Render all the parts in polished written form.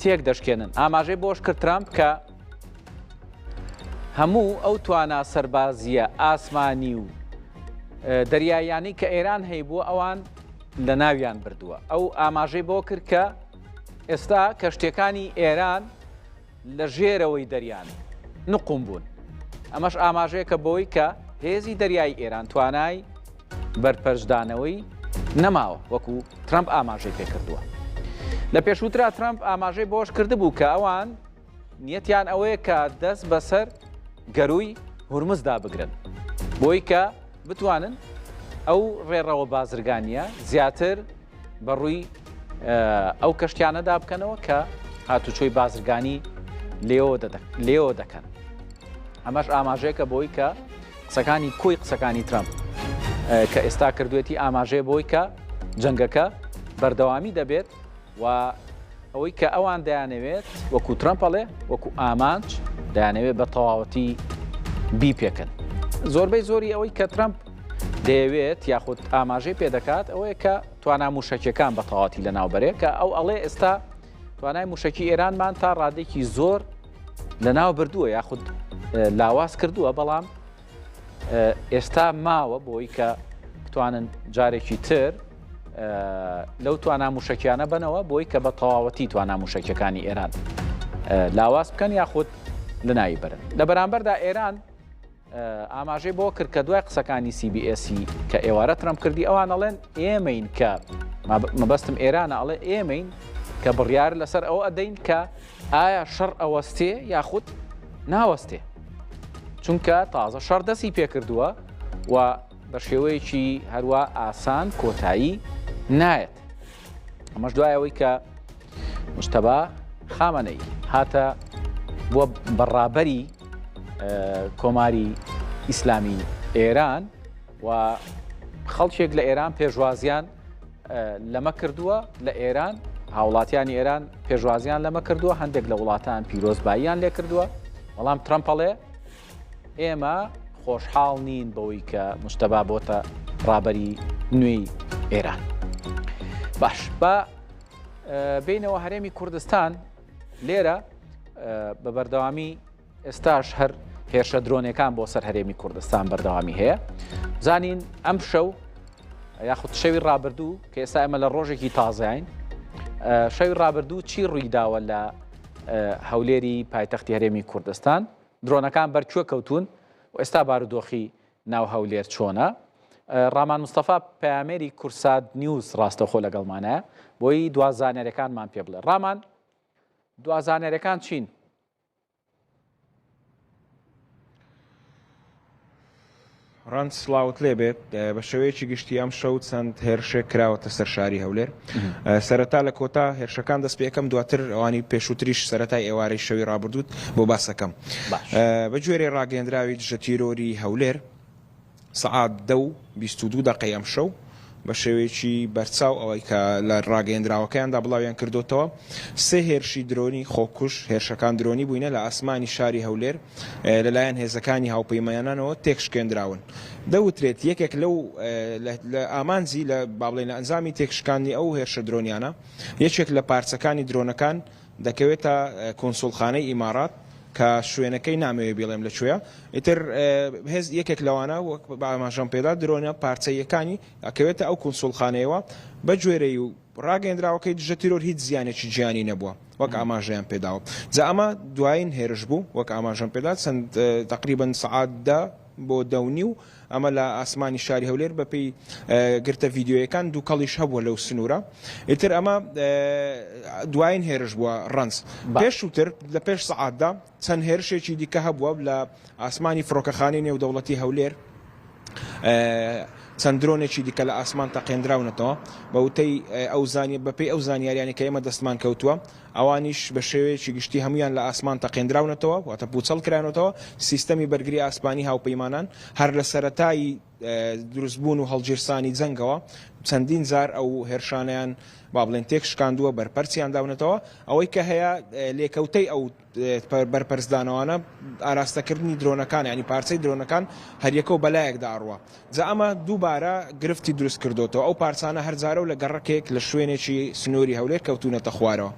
تێک دەشکێنن. ئاماژەی بۆش کرد ترامپ کە هەموو ئەو توانا سەربازییە ئاسمانی و دەریاییانەی کە ئێران هەیبووە ئەوان لە ناویان بردووە. ئەو ئاماژەی بۆ کرد کە ئێستا کەشتیەکانی ئێران لە ژێرەوەی دەریان نقوم بوون. ئەمەش ئاماژەیەکە بەوەی کە هێزی دەریایی ئێران توانای بەرپەرچدانەوەی نەماوە وەکو ترەمپ ئاماژەی پێکردووە. لە پێشووترا ترەمپ ئاماژەی بەوەش کردبوو کە ئەوان نیەتیان ئەوەیە کە دەست بەسەر گەرووی هورمزدا بگرن بۆی کە بتوانن ئەو ڕێڕەوە بازرگانیە زیاتر بە ڕووی ئەو کەشتیانەدا بکەنەوە کە هاتوچۆی بازرگانی لێەوە دەکەن. ئەمەش ئاماژەیەکە بۆی کە قسەکانی کۆی قسەکانی ترەمپ کە ئێستا کردوێتی ئاماژەیە بۆی کە جەنگەکە بەردەوامی دەبێت و ئەوەی کە ئەوان دەیانەوێت وەکو ترەمپ ئەڵێ وەکو ئامانج دەیانەوێت بە تەواوەتی بیپێکن. زۆربەی زۆری ئەوەی کە ترەمپ دەیەوێت یاخود ئاماژەی پێدەکات ئەوەیە کە توانا موشەکیەکان بە تەواوەتی لەناو بەرێ کە ئەو ئەڵێ ئێستا توانای موشەکی ئێرانمان تا ڕادێکی زۆر لەناو بردووە یاخود لاواز کردووە بەڵام ئێستا ماوە بۆی کە بتوانن جارێکی تر لەو توانا موشەکیانە بنەوە بۆی کە بە تەواوەتی توانا موشەکیەکانی ئێران لاواز بکەن یاخود لەناوی بەرن لە بەرامبەردا ئێران ئاماژەی بۆ کرد کە دوای قسەکانی CBS کە ئێوارە ترەمپ کردی ئەوان ئەڵێن ئێمەین کە مەبەستم ئێرانە ئەڵێ ئێمەین کە بڕیار لەسەر ئەوە ئەدەین کە ئایا شەڕ ئەوەستێ یاخود ناوەستێ چونکە تازە شەڕ دەستی پێکردووە و بە شێوەیەکی هەروە ئاسان کۆتایی نایەت ئەمەش دوای ئەوەی کە مشتەبا خامەنەی هاتە بووە بەڕابەری کۆماری ئیسلامی ئێران و خەڵکێک لە ئێران پێشوازیان لەمە کردووە لە ئێران هاوڵاتیانی ئێران پێشوازیان لەمە کردووە هەندێک لە وڵاتان پیرۆزباییان لێ کردووە بەڵام ترەمپ ئەڵێ ئێمە خۆشحاڵ نین بەوەی کە مشتەبا بۆتە ڕابەری نوێی ئێران. باش با بینەوە هەرێمی کوردستان لێرە بە بەردەوامی ئێستاش هەر هێرشە درۆنەکان بۆ سەر هەرێمی کوردستان بەردەوامی هەیە زانین ئەم شەو یاخود شەوی ڕابردوو کە ئێستا ئێمە لە ڕۆژێکی تازین شەوی ڕابردوو چی ڕوویداوە لە هەولێری پایتەختی هەرێمی کوردستان درۆنەکان بەر کوێ کەوتون و ئێستا بارودۆخی ناو هەولێر چۆنە ڕامان مستەفا پەیامێری کورسات نیوز ڕاستەخۆ لەگەڵمانە بۆی دوا زانیاریەکانمان پێ بڵێ ڕامان دوا زانیاریەکان چین؟ ڕەنج سڵاوت لێبێت بە شێوەیەکی گشتی ئەم شەو چەند هێرشێک کراوەتە سەر شاری هەولێر سەرەتا لە کۆتا هێرشەکان دەست پێکەم دواتر ئەوانی پێشووتریش سەرەتای ئێوارەی شەوی ڕابردووت بۆ باسەکەم بە گوێرەی ڕاگەیەندراوی دژە تیرۆری هەولێر سەعات دە و 22 دەقەی ئەمشەو بە شێوەیەکی بەرچاو ئەوەی کە لە ڕاگەیەندراوەکەیاندا بڵاویان کردۆتەوە، سێ هێرشی درۆنی خۆکوژ، هێرشەکان درۆنی بووینە، لە ئاسمانی شاری هەولێر لەلایەن هێزەکانی هاوپەیمانانەوە تێکشکێندراون. دەوترێت یەکێک لەو لە ئامانجی لە با بڵێین لە ئەنجامی تێکشکاندنی ئەو هێرشە درۆنیانە، یەکێک لە پارچەکانی درۆنەکان دەکەوێتە کونسوڵخانەی ئیماڕات کە شوێنەکەی نامەوێ بیڵێم لە کوێیە ئیتر هێز یەکێک لەوانە وەک ئاماژەم پێدا درۆنە پارچەییەکانی ئەکەوێتە ئەو کونسوڵخانەیەوە بە گوێرەی و ڕاگەیەندراوەکەی دژە تیرۆر هیچ زیانێکی گیانی نەبووە وەک ئاماژەیان پێداوە جا ئەمە دوایین هێرش بوو وەک ئاماژەم پێدا چەند تقریبا سەعات دە بۆ دە و نیو ئەمە لە ئاسمانی شاری هەولێر بەپێی گرتە ڤیدیۆیەکان دووکەڵیش هەبووە لەو سنوورە ئیتر ئەمە دوایین هێرش بووە ڕەنج پێشووتر لە پێش سەعاتدا چەند هێرشێکی دیکە هەبووە لە ئاسمانی فڕۆکەخانەی نێودەوڵەتی هەولێر چەند درۆنێکی دیکە لە ئاسمان تەقێنراونەتەوە بە وتەی ئەو زانی بەپێی ئەو زانیاریانی کە ئێمە دەستمان کەوتووە ئەوانیش بە شێوەیەکی گشتی هەموویان لە ئاسمان تەقێندراونەتەوە، واتە پووچەڵ کراونەتەوە، سیستەمی بەرگری ئاسمانی هاوپەیمانان هەر لە سەرەتای دروستبوون و هەڵگیرسانی جەنگەوە چەندین جار ئەو هێرشانەیان با بڵێن تێک شکاندووە، بەرپەرچیان داونەتەوە. ئەوەی کە هەیە لێکەوتەی ئەو بەرپەرچدانەوانە ئاراستەکردنی درۆنەکان یانی پارچەی درۆنەکان هەریەکەو بەلایەکدا ئەڕوا. جا ئەمە دووبارە گرفتی دروست کردۆتەوە، ئەو پارچانە هەر جارەو لە گەڕەکێک لە شوێنێکی سنووری هەولێر کەوتوونەتە خوارەوە.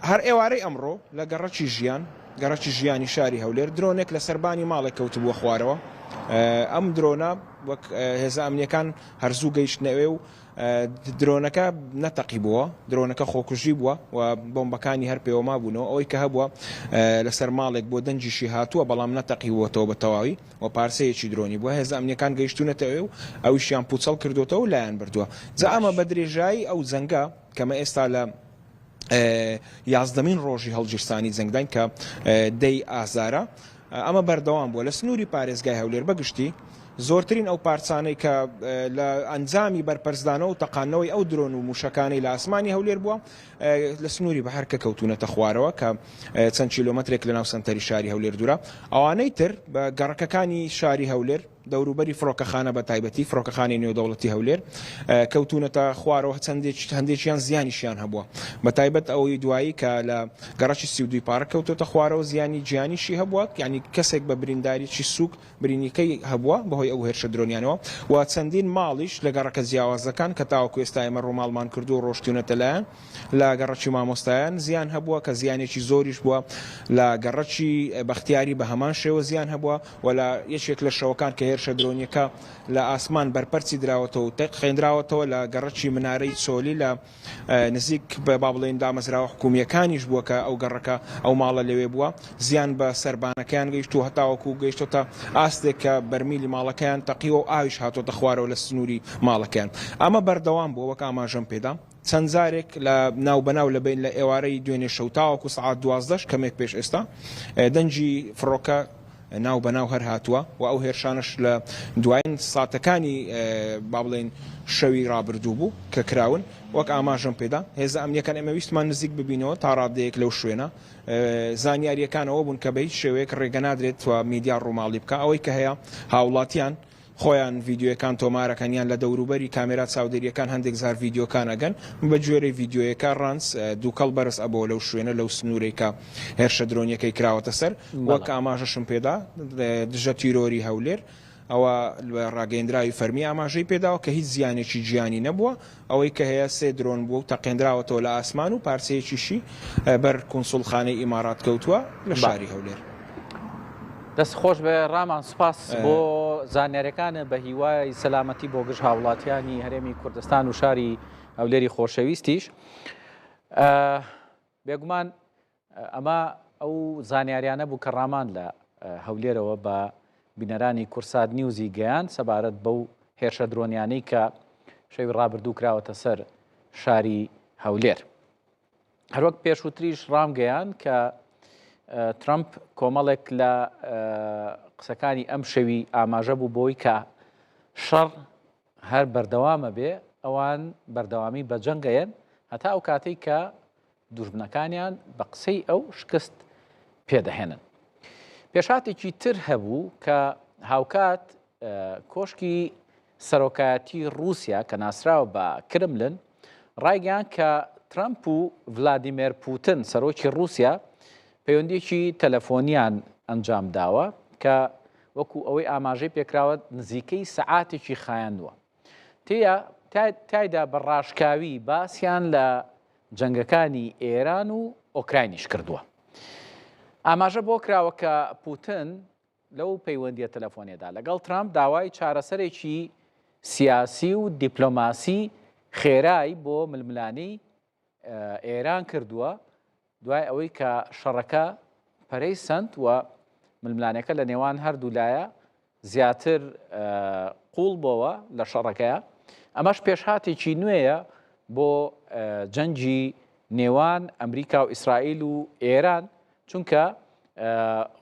هەر ئێوارەی ئەمڕۆ لە گەڕەکی ژیان، گەڕەکی ژیانی شاری هەولێر، درۆنێک لە سەربانی ماڵێک کەوتبووە خوارەوە. ئەم درۆنە وەک هێزە ئەمنییەکان هەر زوو گەیشتنە ئەوێ و درۆنەکە نەتەقیبووە، درۆنەکە خۆکوژی بووە و بۆمبەکانی هەر پێوە مابوونەوە، ئەوەی کە هەبووە لەسەر ماڵێک بووە دەنگیشی هاتووە بەڵام نەتەقیووەتەوە بە تەواوی و پارچەیەکی درۆنی بووە، هێزە ئەمنییەکان گەیشتوونەتە ئەوێ و ئەویشیان پووچەڵ کردۆتەوە و لایان بردووە. جا ئەمە باش. بە درێژایی ئەو جەنگە کەمە ئێستا لە یازدەمین ڕۆژی هەڵگیرسانی جەنگداین کە دەی ئازارە، ئەمە بەردەوام بووە لە سنووری پارێزگای هەولێر بە گشتی، زۆرترین ئەو پارچانەی کە لە ئەنجامی بەرپەرچدانەوە و تەقاندنەوەی ئەو درۆن و مووشەکانەی لە ئاسمانی هەولێر بووە لە سنووری بەهەرکە کەوتوونەتە خوارەوە کە چەند کیلۆمەترێک لەناو سەنتەری شاری هەولێر دوورە. ئەوانەی تر بە گەڕەکەکانی شاری هەولێر، دەوروبەری فڕۆکەخانە بە تایبەتی فڕۆکەخانەی نێودەوڵەتی هەولێر کەوتوونەتە خوارەوە هەندێکیان زیانیشیان هەبووە بە تایبەت ئەوەی دوایی کە لە گەڕەکی 32 پارک کەوتۆتە خوارەوە زیانی گیانیشی هەبووە یانی کەسێک بە برینداریی سووک برینیکەی هەبووە بەهۆی ئەو هێرشە درۆنیانەوە و چەندین ماڵیش لە گەڕەکە جیاوازەکان کە تاوەکو ئێستا ئێمە ڕووماڵمان کردووە و ڕۆشتوونەتە لایان لە گەڕەکی مامۆستایان زیان هەبووە کە زیانێکی زۆریش بووە، لە گەڕەکی بەختیاری بە هەمان شێوە زیان هەبووە و لە یەکێک لە شەوەکان کە هێرشە درۆنییەکە لە ئاسمان بەرپەرچی دراوەتەوە و تەقێندراوەتەوە لە گەڕەکی منارەی چۆلی لە نزیک بە با بڵێین دامەزراوە حکوومییەکانیش بووە کە ئەو گەڕەکە ئەو ماڵە لەوێ بووە زیان بە سەربانەکەیان گەیشت و هەتاوەکو گەیشتۆتە ئاستێک کە بەرمیلی ماڵەکەیان تەقیوە و ئاویش هاتۆتە خوارەوە لە سنووری ماڵەکەیان ئەمە بەردەوام بووە وەک ئاماژەم پێدا. چەند جارێک لە ناو بەناو لە بەین لە ئێوارەی دوێنێ شەو تاوەکو سەعات دوازدەش کەمێک پێش ئێستا دەنگی فڕۆکە ناو بەناو هەر هاتووە و ئەو هێرشانەش لە دوایین ساتەکانی با بڵێین شەوی ڕابردوو بوو کە کراون وەک ئاماژەم پێدا هێزە ئەمنیەکان ئێمە ویستمان نزیک ببینەوە تا ڕادەیەک لەو شوێنە زانیاریەکان ئەوە بوون کە بە هیچ شێوەیەک ڕێگە نادرێت و میدیا ڕووماڵی بکە ئەوەی کە هەیە هاوڵاتیان خۆیان ڤیدیۆیەکان تۆمارەکەن یان لە دەوروبەری کامێرا چاودێریەکان هەندێک جار ڤیدیۆکان ئەگەن بە گوێرەی ڤیدیۆیەکە ڕانس دوکەڵ بەرز ئەبۆوە لەو شوێنە لەو سنورەی کە هێرشە درۆنیەکەی کراوەتە سەر وەک ئاماژەشم پێدا دژە تیرۆری هەولێر ئەوە ڕاگەیەندراوی فەرمی ئاماژەی پێداوە کە هیچ زیانێکی گیانی نەبووە ئەوەی کە هەیە سێ درۆن بووە و تەقێندراوەتەوە لە ئاسمان و پارچەیەکیشی بەر کونسوڵخانەی ئیمارات کەوتووە لە شاری هەولێر. دەست خۆش بێ ڕامان سوپاس بۆ زانیاریەکانت بە هیوای سەلامەتی بۆ گشت هاوڵاتیانی هەرێمی کوردستان و شاری هەولێری خۆشەویستیش بێگومان ئەمە ئەو زانیاریانە بوو کە ڕامان لە هەولێرەوە بە بینەرانی کورسات نیوزی گەیاند سەبارەت بەو هێرشە درۆنیانەی کە شەوی ڕابردوو کراوەتە سەر شاری هەولێر. هەروەک پێشووتریش ڕامگەیان کە ترامپ کۆمەڵێک لە قسەکانی ئەم شەوی ئاماژە بوو بۆی کە شەڕ هەر بەردەوامە بێ ئەوان بەردەوامی بە جەنگەیەن هەتا ئەو کاتێک کە دوژمنەکانیان بە قسەی ئەو شکست پێدەهێنن. پێشهاتێکی تر هەبوو کە هاوکات کۆشکی سەرۆکایەتی ڕووسیا کە ناسراوە بە کرملن ڕایگەیان کە ترەمپ و ڤلادیمێر پوتن سەرۆکی ڕووسیا پەیوەندیەکی تەلەفۆنیان ئەنجام داوە کە وەکو ئەوەی ئاماژەی پێکراوە نزیکەی سەعاتێکی خایاندووە. تیا تایدا بە ڕاشکاوی باسیان لە جەنگەکانی ئێران و ئۆکراینیش کردووە. ئاماژە بۆ کراوە کە پوتن لەو پەیوەندیە تەلەفۆنیەدا لەگەڵ ترامپ داوای چارەسەرێکی سیاسی و دیپلۆماسی خێرای بۆ ململانێی ئێران کردووە دوای ئەوەی کە شەڕەکە پەرەی سەند و ململانێکە لە نێوان هەردوو لایە زیاتر قوڵ بۆوە لە شەڕەکەیە ئەمەش پێشهاتێکی نوێیە بۆ جەنگی نێوان ئەمریکا و ئیسرائیل و ئێران چونکە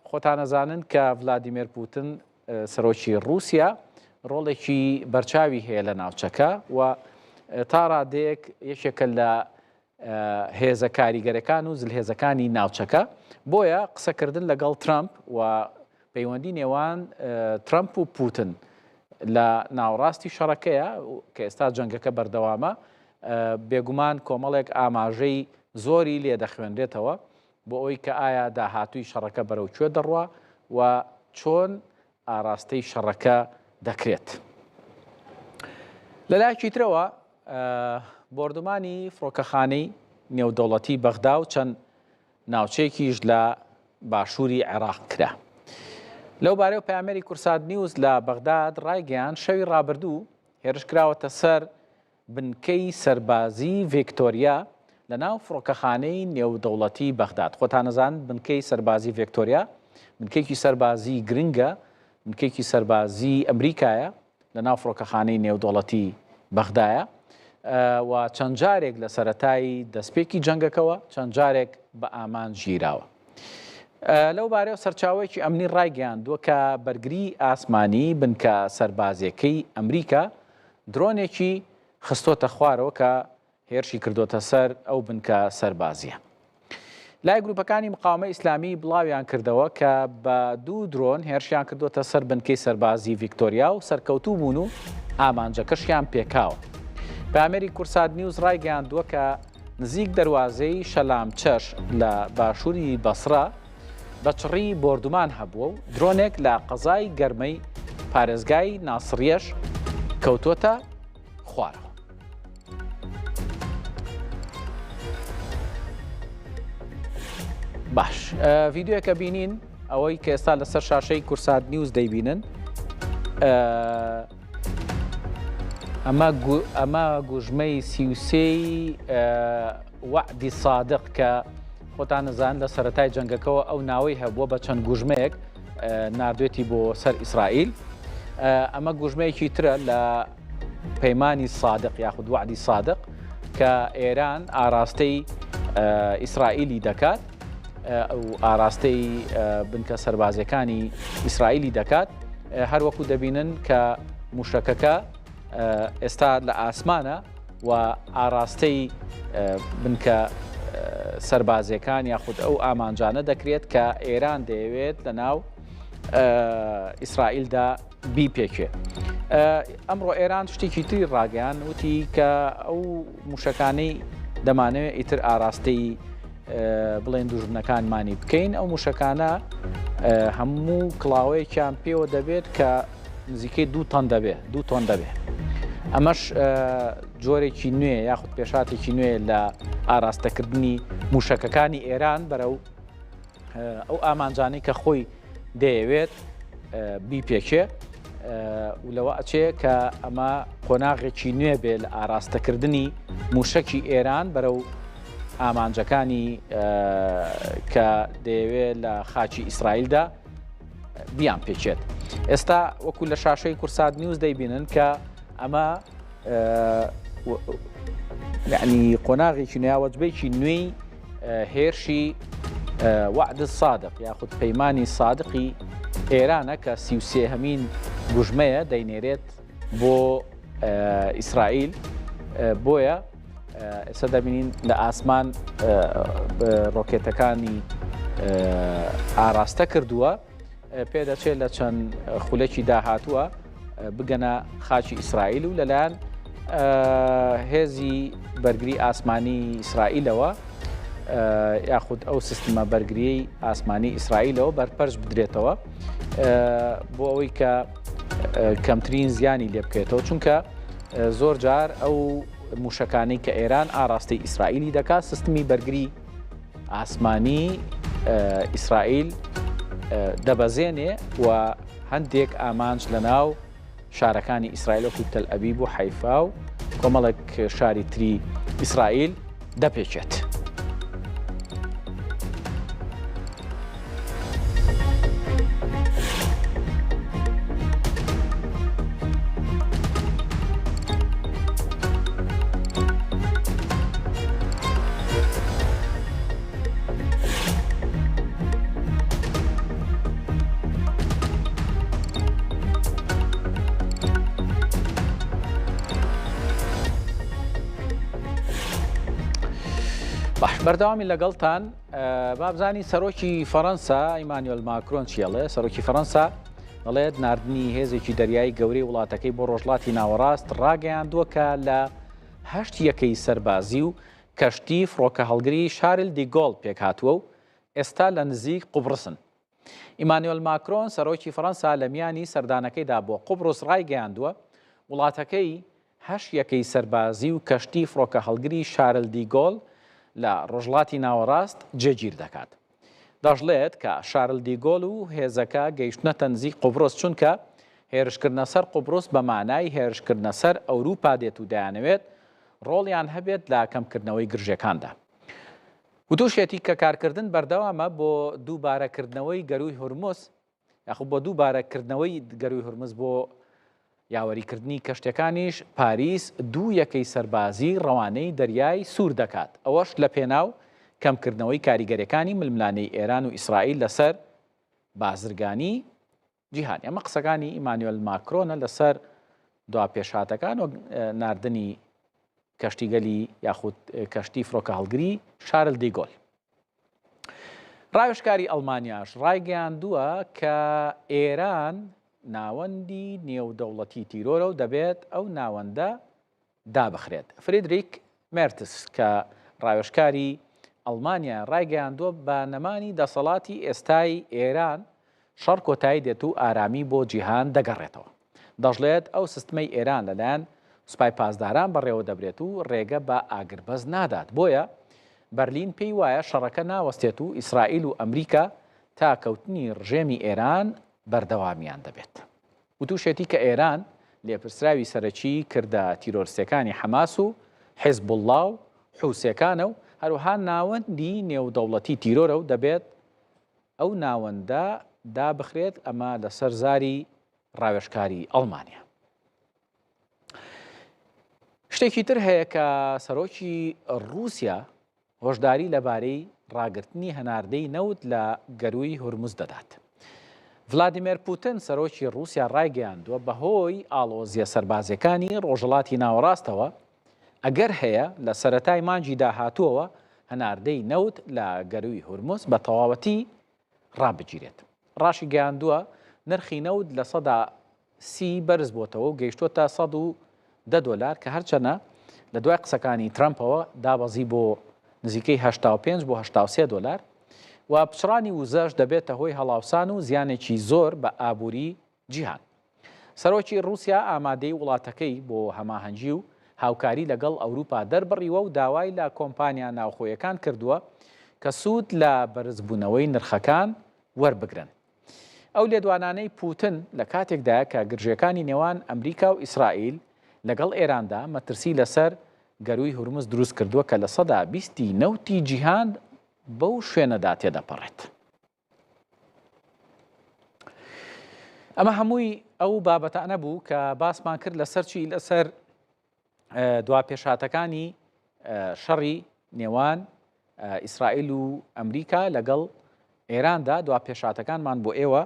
خۆتانەزانن کە ڤلادیمێر پوتن سەرۆکی ڕووسیا ڕۆڵێکی بەرچاوی هەیە لە ناوچەکە و تا ڕادەیەک یەکێکە لە هێزە کاریگەرەکان و زلهێزەکانی ناوچەکە، بۆیە قسەکردن لەگەڵ ترەمپ و پەیوەندی نێوان ترەمپ و پوتن. لە ناوەڕاستی شەڕەکەیە کە ئێستا جەنگەکە بەردەوامە، بێگومان کۆمەڵێک ئاماژەی زۆری لێ دەخوێنرێتەوە بۆ ئەوەی کە ئایا داهاتووی شەڕەکە بەرەو کوێ دەڕوا و چۆن ئاراستەی شەڕەکە دەکرێت. لەلایەکی ترەوە بۆردومانی فڕۆکەخانەی نێودەوڵەتی بەغدا و چەند ناوچەیەکیش لە باشووری عێراق کرا. لەو بارەیەوە پەیامێری کورسات نیوز لە بەغداد ڕایگەیاند، شەوی ڕابردوو هێرش کراوەتە سەر بنکەی سەربازیی ڤێکتۆریا لە ناو فڕۆکەخانەی نێودەوڵەتی بەغداد. خۆتان ئەزانن بنکەی سەربازی ڤێکتۆریا بنکەیەکی سەربازی گرنگە، بنکەیەکی سەربازی ئەمریکایە لە ناو فڕۆکەخانەی نێودەوڵەتی بەغدایە و چەند جارێک لە سەرەتای دەستپێکی جەنگەکەوە چەند جارێک بە ئامانج گیراوە. لەو بارەیەوە سەرچاوەیەکی ئەمنی ڕایگەیاندووە کە بەرگری ئاسمانی بنکە سەربازیەکەی ئەمریکا درۆنێکی خستۆتە خوارەوە کە هێرشی کردۆتە سەر ئەو بنکە سەربازیە. لای گروپەکانی مقاومە ئیسلامی بڵاویان کردەوە کە بە دوو درۆن هێرشیان کردۆتە سەر بنکەی سەربازی ڤیکتۆریا و سەرکەوتوو بوون و ئامانجەکەشیان پێکاوە. پەیامێری کورسات نیوز ڕایگەیاندووە کە نزیک دەروازەی شەلامچەش لە باشووری بەسڕە بە چڕی بۆردومان هەبووە و درۆنێک لە قەزای گەرمەی پارێزگای ناسڕیەش کەوتووەتە خوارەوە. باش ڤیددیوەکە بینین ئەوەی کە ئێستا لەسەر شاشەی کورسات نیوز دەیبینن ئەمە ئەمە گوژمەی سیوسێی وەعدی سادق کە خۆتان نەزان لە سەتای جەنگەکەەوە ئەو ناوەی هەبووە بە چەند گوژمەیەک نردێتی بۆ سەر ئیسرائیل ئەمە گوژمەیەکی ترە لە پەیمانی سادق یاخود وەعدی سادق کە ئێران ئاراستەی ئیسرائیلی دەکات و ئاراستەی بنکە سەربازیەکانی ئیسرائیلی دەکات هەروەکو دەبینن کە موشەکەکە ئێستا لە ئاسمانە و ئاراستەی بنکە سەربازیەکان یاخود ئەو ئامانجانە دەکرێت کە ئێران دەیەوێت لە ناو ئیسرائیلدا بیپێکێ. ئەمڕۆ ئێران شتێکی تری ڕاگەیان وتی کە ئەو موشەکانەی دەمانەوێت ئیتر ئاراستەی بڵێن دوژمنەکانمانی بکەین ئەو موشەکانە هەموو کڵاوەیەکیان پێوە دەبێت کە نزیکەی دوو تەن دەبێت دوو تۆن دەبێت ئەمەش جۆرێکی نوێ یاخود پێشاتێکی نوێ لە ئاراستەکردنی موشەکەکانی ئێران بەرەو ئەو ئامانجانەی کە خۆی دەیەوێت بیپێکێ و لەوە ئەچێ کە ئەمە قۆناغێکی نوێ بێ لە ئاراستەکردنی موشەکی ئێران بەرەو ئامانجەکانی کە دەیەوێت لە خاکی ئیسرائیلدا بیان پێچێت. ئێستا وەکو لە شاشەی کورسات نیوز دەیبینن کە ئەمە یعنی قۆناغێکی نوێ وەجبێکی نوێی هێرشی وەعد سادق یاخود پەیمانی سادقی ئێرانە کە 33هەمین گوژمەیە دەینێرێت بۆ ئیسرائیل بۆیە ئێستا دەبینین لە ئاسمان ڕۆکێتەکانی ئاراستە کردووە پێدەچێت لە چەند خولەکی داهاتووە بگەنە خاکی ئیسرائیل و لەلایەن هێزی بەرگری ئاسمانی ئیسرائیلەوە یاخود ئەو سیستمە بەرگریی ئاسمانی ئیسرائیلەوە بەرپەرچ بدرێتەوە بۆ ئەوەی کە کەمترین زیانی لێ بکرێتەوە چونکە زۆر جار ئەو موشەکانەی کە ئێران ئاراستەی ئیسرائیلی دەکات سیستمی بەرگری ئاسمانی ئیسرائیل دەبەزێنێ و هەندێک ئامانج لە ناو شارەکانی ئیسرائیل وەکو تەل ئەبیب و حەیفا و کۆمەڵێک شاری تری ئیسرائیل دەپێکێت. باش بەردەوامی لەگەڵتان بابزانی سەرۆکی فەڕەنسا ئیمانیۆل ماکرۆن چیەڵێ سەرۆکی فەڕەنسا. دەڵێت ناردنی هێزێکی دەریایی گەورەی وڵاتەکەی بۆ ڕۆژهەڵاتی ناوەڕاست ڕاگەیاندووە کە لە هەشت یەکەی سەربازی و کەشتی فڕۆکەهەڵگری شارل دیگۆل پێکهاتووە و ئێستا لە نزیک قوبڕسن. ئیمانوێل ماکرۆن سەرۆکی فەرەنسا لە میانی سەردانەکەیدا بۆ قوبڕس ڕایگەیاندووە، وڵاتەکەی هەشت یەکەی سەربازی و کەشتی فڕۆکەهەڵگری شارل دیگۆل لە ڕۆژهەڵاتی ناوەڕاست جێگیر دەکات. دەشڵێت کە شارل دیگۆل و هێزەکە گەیشتنەتە نزیک قوبڕس چونکە هێرشکردنە سەر قوبڕس بە مانای هێرشکردنە سەر ئەوروپا دێت و دەیانەوێت ڕۆڵیان هەبێت لە کەمکردنەوەی گرژیەکاندا. وتوشیەتی کە کارکردن بەردەوامە بۆ دووبارە کردنەوەی گەرووی هورمز یاخود بۆ دووبارە کردنەوەی گەرووی هورمز بۆ یاوەریکردنی کەشتیەکانیش پاریس دوو یەکەی سەربازی ڕەوانەی دەریای سوور دەکات ئەوەش لە پێناو کەمکردنەوەی کاریگەریەکانی ململانێی ئێران و ئیسرائیل لەسەر بازرگانی جیهانی. ئەمە قسەکانی ئیمانوێل ماکرۆنە لەسەر دوا پێشهاتەکان وەک ناردنی کەشتیگەلی یاخود کەشتی فڕۆکە هەڵگری شارل دیگۆل. ڕاوێژکاری ئەڵمانیاش ڕایگەیاندووە کە ئێران ناوەندی نێودەوڵەتی تیرۆرە و دەبێت ئەو ناوەندە دابخرێت. فریدریک مێرتس کە ڕاوێژکاری ئەڵمانیایە ڕایگەیاندووە بە نەمانی دەسەڵاتی ئێستای ئێران شەڕ کۆتایی دێت و ئارامی بۆ جیهان دەگەڕێتەوە. دەشڵێت ئەو سستمەی ئێران لەلایەن سوپای پاسداران بەڕێوەدەبرێت و ڕێگە بە ئاگربەست نادات بۆیە بەرلین پێی وایە شەڕەکە ناوەستێت و ئیسرائیل و ئەمریکا تا کەوتنی ڕژێمی ئێران بەردەوامیان دەبێت. وتوشێتی کە ئێران لێپرسراوی سەرەکی کردە تیرۆرستەکانی حەماس و حیزبوڵڵا و حوسیەکانە و هەروەها ناوەندی نێودەوڵەتی تیرۆرە و دەبێت ئەو ناوەندە دابخرێت، ئەمە لەسەر زاری ڕاوێژکاری ئەڵمانیا. شتێکی تر هەیە کە سەرۆکی ڕووسیا هۆشداری لەبارەی ڕاگرتنی هەناردەی نەوت لە گەرووی هورمز دەدات. ڤلادیمێر پوتن سەرۆکی ڕووسیا ڕایگەیاندووە بەهۆی ئاڵۆزییە سەربازییەکانی ڕۆژهەڵاتی ناوەڕاستەوە ئەگەر هەیە لە سەرەتای مانگی داهاتووەوە هەناردەی نەوت لە گەرووی هورمز بە تەواوەتی ڕابگیرێت. ڕاشیگەیاندووە نرخی نەوت 30% بەرزبووەتەوە و گەیشتووەتە 110 دۆلار کە هەرچەنە لە دوای قسەکانی ترەمپەوە دابەزی بۆ نزیکەی 85 بۆ 83 دۆلار و پچڕانی وزەش دەبێتە هۆی هەڵاوسان و زیانێکی زۆر بە ئابووری جیهان. سەرۆکی ڕووسیا ئامادەی وڵاتەکەی بۆ هەماهەنگی و هاوکاری لەگەڵ ئەوروپا دەربڕیوە و داوای لە کۆمپانیا ناوخۆیەکان کردووە کە سوود لە بەرزبوونەوەی نرخەکان وەربگرن. ئەو لێدوانانەی پوتن لە کاتێکدایە کە گرژییەکانی نێوان ئەمریکا و ئیسرائیل لەگەڵ ئێراندا مەترسی لەسەر گەرووی هورمز دروست کردووە کە 20% ی نەوتی جیهان بەو شوێنەدا تێدەپەڕێت. ئەمە هەمووی ئەو بابەتانە بوو کە باسمان کرد لەسەر چی لەسەر دوا پێشهاتەکانی شەڕی نێوان ئیسرائیل و ئەمریکا لەگەڵ ئێراندا دوا پێشاتەکانمان بۆ ئێوە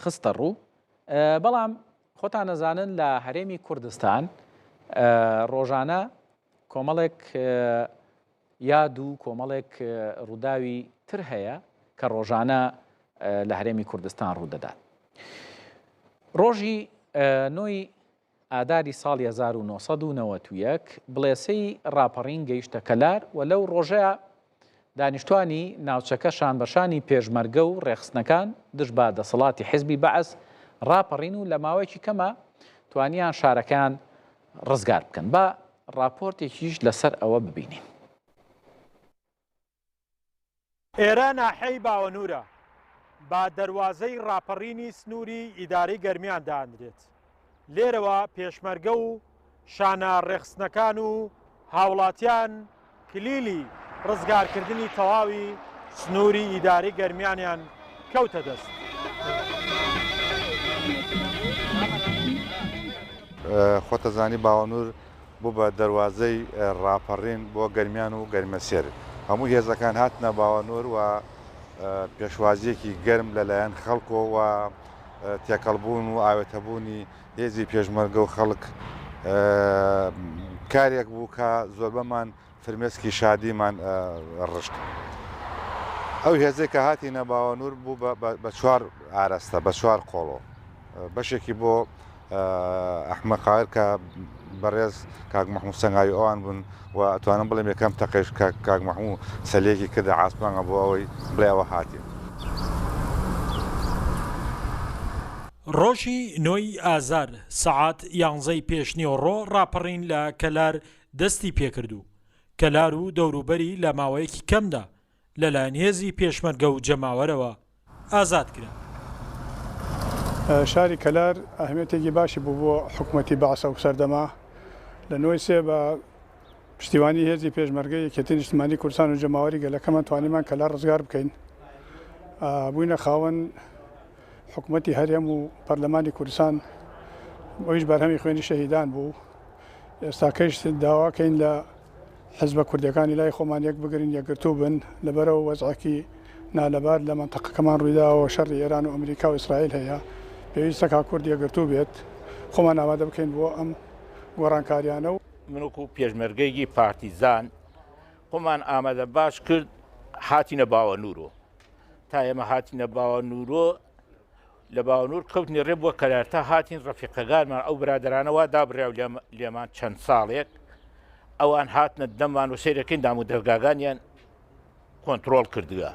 خستە ڕوو بەڵام خۆتان نەزانن لە هەرێمی کوردستان ڕۆژانە کۆمەڵێک یاد و کۆمەڵێک ڕووداوی تر هەیە کە ڕۆژانە لە هەرێمی کوردستان ڕوودەدات. ڕۆژی نۆی ئاداری ساڵی 1991 بڵێسەی ڕاپەڕین گەیشتە کەلار و لەو ڕۆژەیا دانیشتوانی ناوچەکە شانبەشانی پێشمەرگە و ڕێکخستنەکان دژ بە دەسەڵاتی حیزبی بەعس ڕاپەڕین و لە ماوەیەکی کەما توانیان شارەکەیان ڕزگار بکەن. با ڕاپۆرتێکیش لەسەر ئەوە ببینین. ئێرە ناحیەی باوەنوورە، بە دەروازەی ڕاپەڕینی سنووری ئیدارەی گەرمیان دائەنرێت. لێرەوە پێشمەرگە و شانە ڕێکخستنەکان و هاوڵاتیان کلیلی ڕزگارکردنی تەواوی سنووری ئیدارەی گەرمیانیان کەوتە دەست. خۆتەزانی باوەنوور بوو بە دەروازەی ڕاپەڕین بۆ گەرمیان و گەرمەسێر. هەموو هێزەکان هاتنە باوەنوور و پێشوازییەکی گەرم لەلایەن خەڵکەوە و تێکەڵبوون و ئاوێتەبوونی هێزی پێشمەرگە و خەڵک کارێک بوو کە زۆربەمان فرمێسکی شادیمان ڕشت. ئەو هێزەی کە هاتینە باوەنوور بوو بە چوار ئارەستە، بە چوار قۆڵۆ. بەشێکی بۆ ئەحمە قاهر کە بەڕێز کاک مەحموو سەنگاوی ئەوان بوون و ئەتوانم بڵێم یەکەم تەقێش کاک کاک مەحموو سەلێکی کردە عاسمانە بۆ ئەوەی بڵێ ئەوە هاتین. ڕۆژی نۆی ئازار سەعات یانزەی پێشنیوەڕۆ ڕاپەڕین لە کەلار دەستی پێکرد و کەلار و دەوروبەری لە ماوەیەکی کەمدا لەلایەن هێزی پێشمەرگە و جەماوەرەوە ئازاد کرا. شاری کەلار ئەهمیەتێکی باشی بوو بۆ حکومەتی بەعس ئەو سەردەمە. لە نۆی سێ بە پشتیوانی هێزی پێشمەرگەی یەکێتی نیشتمانی کوردستان و جەماوەری گەلەکەمان توانیمان کەلار ڕزگار بکەین. بووینە خاوەن حکومەتی هەرێم و پەرلەمانی کوردستان، ئەویش بەرهەمی خوێنی شەهیدان بوو. ئێستاکەیش داواکەین لە حزبە کوردیەکانی لای خۆمان یەک بگرن یەکگرتوو بن لەبەرئەوە وەزعەکی نالەبار لە مەنتەقەکەمان ڕوویداوە شەڕی ئێران و ئەمریکا و ئیسرائیل هەیە پێویستە کا کورد یەکگرتوو بێت خۆمان ئامادە بکەین بۆ ئەم گۆڕانکاریانە و من وەکو پێشمەرگەیەکی پارتیزان خۆمان ئامادە باش کرد هاتینە باوەنوورۆ تا ئێمە هاتینە باوەنوورۆ لە باوەنوور کەوتنی ڕێ بۆ کەلار تا هاتین ڕەفیقەکانمان ئەو برادەرانە وا دابڕاو لێمان چەند ساڵێک ئەوان هاتنە دەممان و سەیرەکەین دام و دەرگاگانیان کۆنتترۆل کردووە.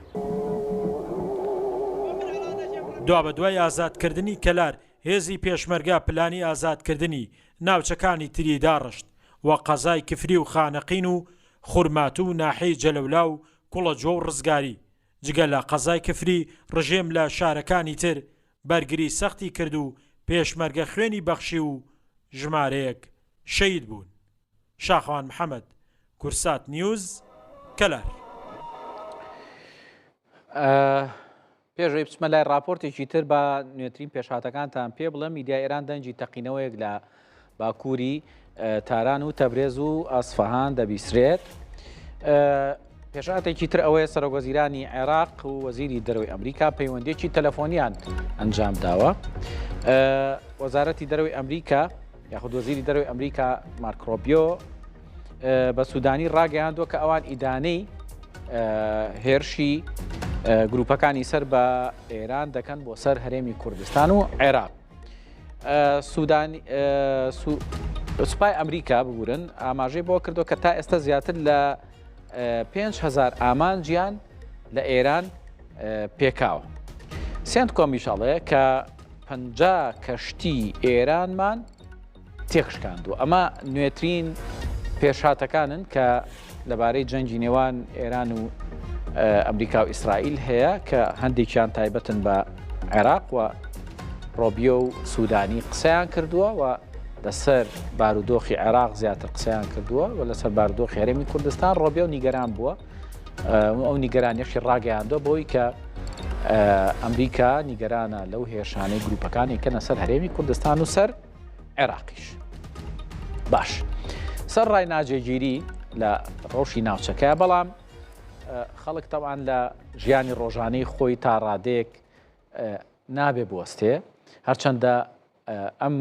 دوابەدوای ئازادکردنی کەلار، هێزی پێشمەرگە پلانی ئازادکردنی ناوچەکانی تری داڕشت، وەک قەزای کفری و خانەقین و خورماتوو و ناحیەی جەلەولا و کوڵەجۆ و ڕزگاری، جگە لە قەزای کفری، ڕژێم لە شارەکانی تر بەرگری سەختی کرد و پێشمەرگە خوێنی بەخشی و ژمارەیەک شەهید بوون. شاخەوان محەمەد، کورسات نیوز، کەلار. پێش ئەوەی بچمە لای ڕاپۆرتێکی تر با نوێترین پێشهاتەکانتان پێ بڵێم میدیای ئێران دەنگی تەقینەوەیەک لە باکووری تاران و تەبرێز و ئەسفەهان دەبیسرێت. پێشهاتێکی تر ئەوەیە سەرۆکوەزیرانی عێراق و وەزیری دەرەوەی ئەمریکا پەیوەندیەکی تەلەفۆنیان ئەنجام داوە. وەزارەتی دەرەوەی ئەمریکا یاخود وەزیری دەرەوەی ئەمریکا مارک ڕۆبیۆ بە سوودانی ڕاگەیاندووە کە ئەوان ئیدانەی هێرشی گروپەکانی سەر بە ئێران دەکەن بۆ سەر هەرێمی کوردستان و عێراق. سوودانی سوپای ئەمریکا ببورن ئاماژەی بۆ کردو کە تا ئێستا زیاتر لە 5هزار ئامانجیان لە ئێران پێکاوە. سێنتکۆمیش ئەڵێ کە 50 کەشتی ئێرانمان تێکشکاندووە. ئەمە نوێترین پێشهاتەکانن کە لەبارەی جەنگی نێوان ئێران و ئەمریکا و ئیسرائیل هەیە کە هەندێکیان تایبەتن بە عێراق و ڕۆبیۆ و سوودانی قسەیان کردووە و لەسەر بارودۆخی عێراق زیاتر قسەیان کردووە و لەسەر بارودۆخی هەرێمی کوردستان ڕۆبیۆ نیگەران بووە ئەو نیگەرانیەشی ڕاگەیاندووە بۆی کە ئەمریکا نیگەرانە لەو هێرشانەی گروپەکانی کەنە سەر هەرێمی کوردستان و سەر عێراقیش باش سەر ڕای ناجێگیری لە ڕەوشی ناوچەکە بەڵام خەڵک تەوان لە ژیانی ڕۆژانەی خۆی تا ڕادەیەک نابێ بوەستێ هەرچەندە ئەم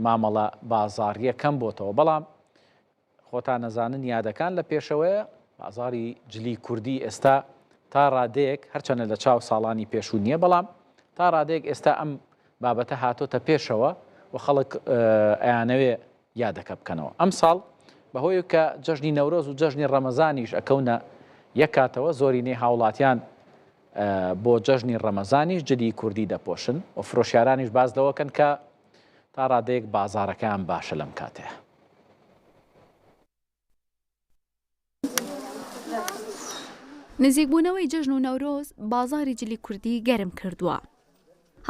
مامەڵە بازاڕیە کەم بۆتەوە بەڵام خۆتان ئەزانن یادەکان لە پێشەوەیە، بازاڕی جلی کوردی ئێستا تا ڕادەیەک هەرچەنە لە چاو ساڵانی پێشوو نییە بەڵام تا ڕادەیەک ئێستا ئەم بابەتە هاتۆتە پێشەوە و خەڵک ئەیانەوێ یادەکە بکەنەوە ئەمساڵ بەهۆی کە جەژنی نەورۆز و جەژنی ڕەمەزانیش ئەکەونە یەک کاتەوە زۆرینەی هاوڵاتیان بۆ جەژنی ڕەمەزانیش جلی کوردی دەپۆشن و فرۆشیارانیش باس لەوەکەن کە تا ڕادەیەک بازاڕەکەیان باشە لەم کاتەیە. نزیکبوونەوەی جەژن و نەورۆز بازاڕی جلی کوردی گەرم کردووە.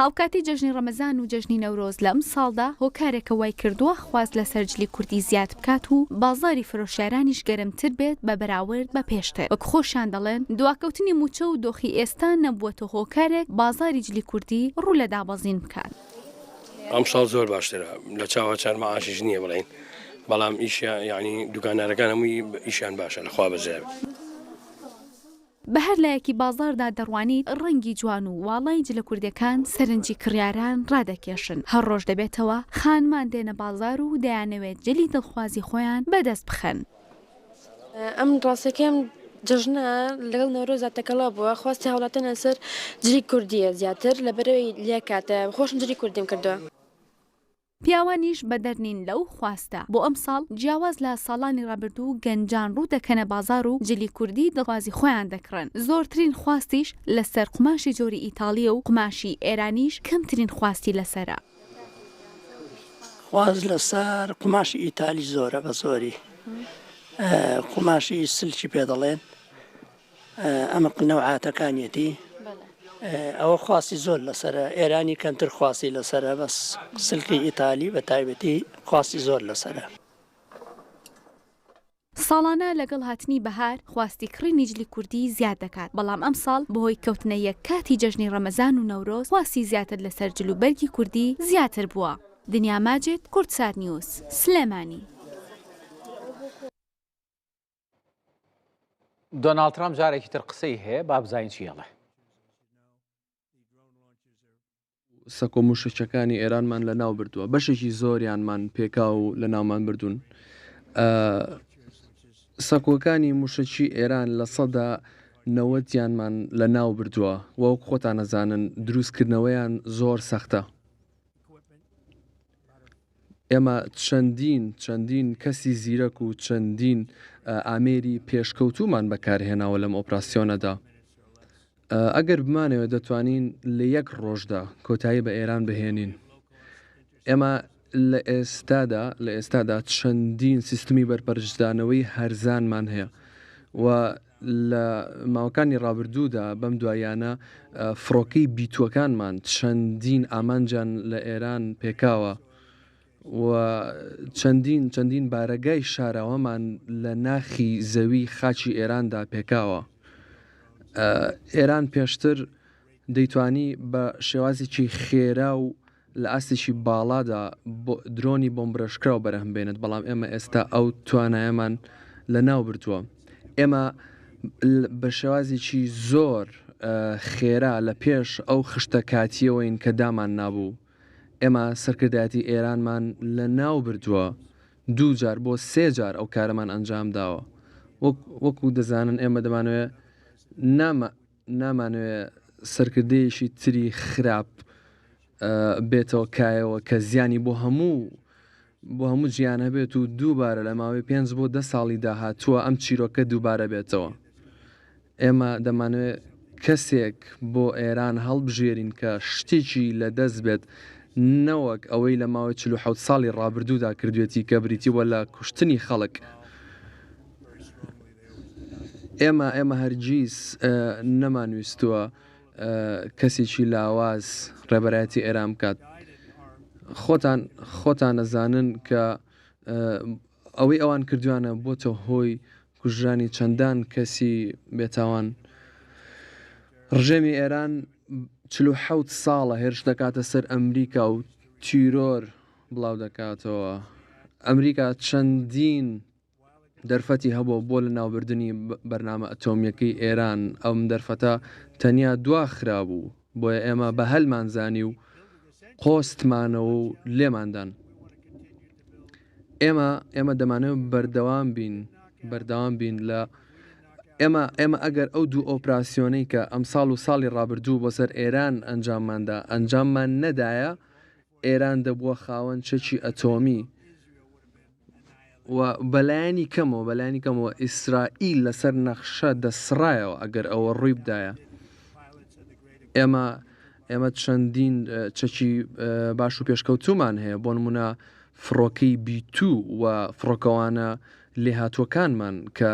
هاوکاتی جەژنی ڕەمەزان و جەژنی نەورۆز لە ئەمساڵدا هۆکارێکە وایکردووە خواست لەسەر جلی کوردی زیاد بکات و بازاڕی فرۆشیارانیش گەرمتر بێت بە بەراورد بە پێشتر. وەک خۆشیان دەڵێن دواکەوتنی مووچە و دۆخی ئێستا نەبووەتە هۆکارێک بازاڕی جلی کوردی ڕوو لە دابەزین بکات. ئەمساڵ زۆر باشترە لە چاوە چار مەعاشیش نییە بڵێین بەڵام ئیشیان یعنی دوکاندارەکان هەمووی ئیشیان باشە لەخوا بەزیاد. بە هەر لایەکی بازاڕدا دەڕوانیت ڕەنگی جوان و واڵای جلە کوردیەکان سەرنجی کڕیاران ڕادەکێشن، هەر ڕۆژ دەبێتەوە خانمان دێنە بازاڕ و دەیانەوێت جلی دڵخوازی خۆیان بەدەست بخەن. ئەم ڕاستەکەم. جەژنە لەگەڵ نەورۆزا تەکەڵا بووە، خواستی هاوڵاتیان لەسەر جلی کوردییە زیاتر، لەبەرئەوەی لەکاتە خۆشم جلی کوردیم کردووە. پیاوانیش بەدەر نین لەو خواستە، بۆ ئەمساڵ جیاواز لە ساڵانی ڕابردوو گەنجان ڕوو دەکەنە بازاڕ و جلی کوردی دڵخوازی خۆیان دەکڕن، زۆرترین خواستیش لەسەر قوماشی جۆری ئیتاڵییە و قوماشی ئێرانیش کەمترین خواستی لەسەرە. خواست لەسەر قوماشی ئیتالی زۆرە بە زۆری قوماشی سلکی پێ دەڵێن ئەمە نەوعاتەکانیەتی ئەوە خواستی زۆر لەسەرە ئێرانی کەمتر خواستی لەسەرە بەس سلکی ئیتالی بە تایبەتی خواستی زۆر لەسەرە. ساڵانە لەگەڵ هاتنی بەهار خواستی کڕینی جلی کوردی زیاد دەکات، بەڵام ئەمساڵ بەهۆی کەوتنە یەک کاتی جەژنی ڕەمەزان و نەورۆز خواستی زیاتر لەسەر جل و بەرگی کوردی زیاتر بووە. دنیا ماجد، کوردسات نیوز، سلێمانی. دۆناڵد ترامپ جارێکی تر قسەی هەیە با بزانین چی ئەڵێ. سەکۆ موشەکیەکانی ئێرانمان لە ناو بردووە بەشێکی زۆریانمان پێکا و لە ناومان بردوون سەکۆکانی موشەکی ئێران لە سەدا نەوەتیانمان لە ناو بردووە وەک خۆتان ئەزانن دروستکردنەوەیان زۆر سەختە. ئێمە چەندین چەندین کەسی زیرەک و چەندین ئامێری پێشکەوتومان بەکارهێناوە لەم ئۆپراسسیۆنەدا ئەگەر بمانەوێت دەتوانین لە یەک ڕۆژدا کۆتایی بە ئێران بهێنین ئێمە لە ئێستادا لە ئێستادا چەندین سیستمی بەرپەرچدانەوەی هەرزانمان هەیە و لە ماوەکانی ڕابردوودا بەم دواییانە فڕۆکەی بیتووەکانمان چەندین ئامانجیان لە ئێران پێکاوە و چەندین چەندین بارەگای شاراوەمان لە ناخی زەوی خاکی ئێراندا پێکاوە. ئێران پێشتر دەیتوانی بە شێوازێکی خێرا و لە ئاستێکی باڵادا درۆنی بۆمبرێژکراو بەرهەم بێنێت، بەڵام ئێمە ئێستا ئەو توانایەمان لەناو بردووە. ئێمە بە شێوازێکی زۆر خێرا لە پێش ئەو خشتە کاتییەوەین کە دامان نابوو. ئێمە سەرکردایەتی ئێرانمان لەناو بردووە، دوو جار بۆ سێ جار ئەو کارەمان ئەنجام داوە. وەکو دەزانن ئێمە دەمانەوێت نامە نامانەوێ سەرکردەیەکی تری خراپ بێتەوە کایەوە کە زیانی بۆ هەموو بۆ هەموو جیان هەبێت و دووبارە لە ماوەی پێنج بۆ دە ساڵی داهاتووە ئەم چیرۆکە دووبارە بێتەوە ئێمە دەمانەوێت کەسێک بۆ ئێران هەڵبژێرین کە شتێکی لە دەست بێت نەوەک ئەوەی لە ماوەی 47 ساڵی ڕابردوودا کردوێتی کە بریتی بووە لە کوشتنی خەڵک. ئێمە ئێمە هەرگیز نەمانویستووە کەسێکی لاواز ڕێبەرایەتی ئێران بکات خۆتان خۆتان ئەزانن کە ئەوەی ئەوان کردویانە بۆتە هۆی کوژرانی چەندان کەسی بێتاوان ڕژێمی ئێران 47 ساڵە هێرش دەکاتە سەر ئەمریکا و تیرۆر بڵاو دەکاتەوە ئەمریکا چەندین دەرفەتی هەبووە بۆ لەناوبردنی بەرنامە ئەتۆمییەکەی ئێران، ئەم دەرفەتە تەنیا دواخرابوو، بۆیە ئێمە بە هەلمان زانی و قۆستمانەوە و لێمان دان. ئێمە ئێمە دەمانەوێت بەردەوام بین بەردەوام بین لە ئێمە ئێمە ئەگەر ئەو دوو ئۆپراسیۆنەی کە ئەمساڵ و ساڵی ڕابردوو بۆ سەر ئێران ئەنجامماندا ئەنجاممان نەدایە ئێران دەبووە خاوەن چەکی ئەتۆمی و بەلایەنی کەمەوە بەلایەنی کەمەوە ئیسرائیل لەسەر نەخشە دەسڕایەوە ئەگەر ئەوە ڕووی بدایە ئێمە ئێمە چەندین چەکی باش و پێشکەوتومان هەیە بۆ نمونە فڕۆکەی بیتو و فڕۆکەوانە لێهاتووەکانمان کە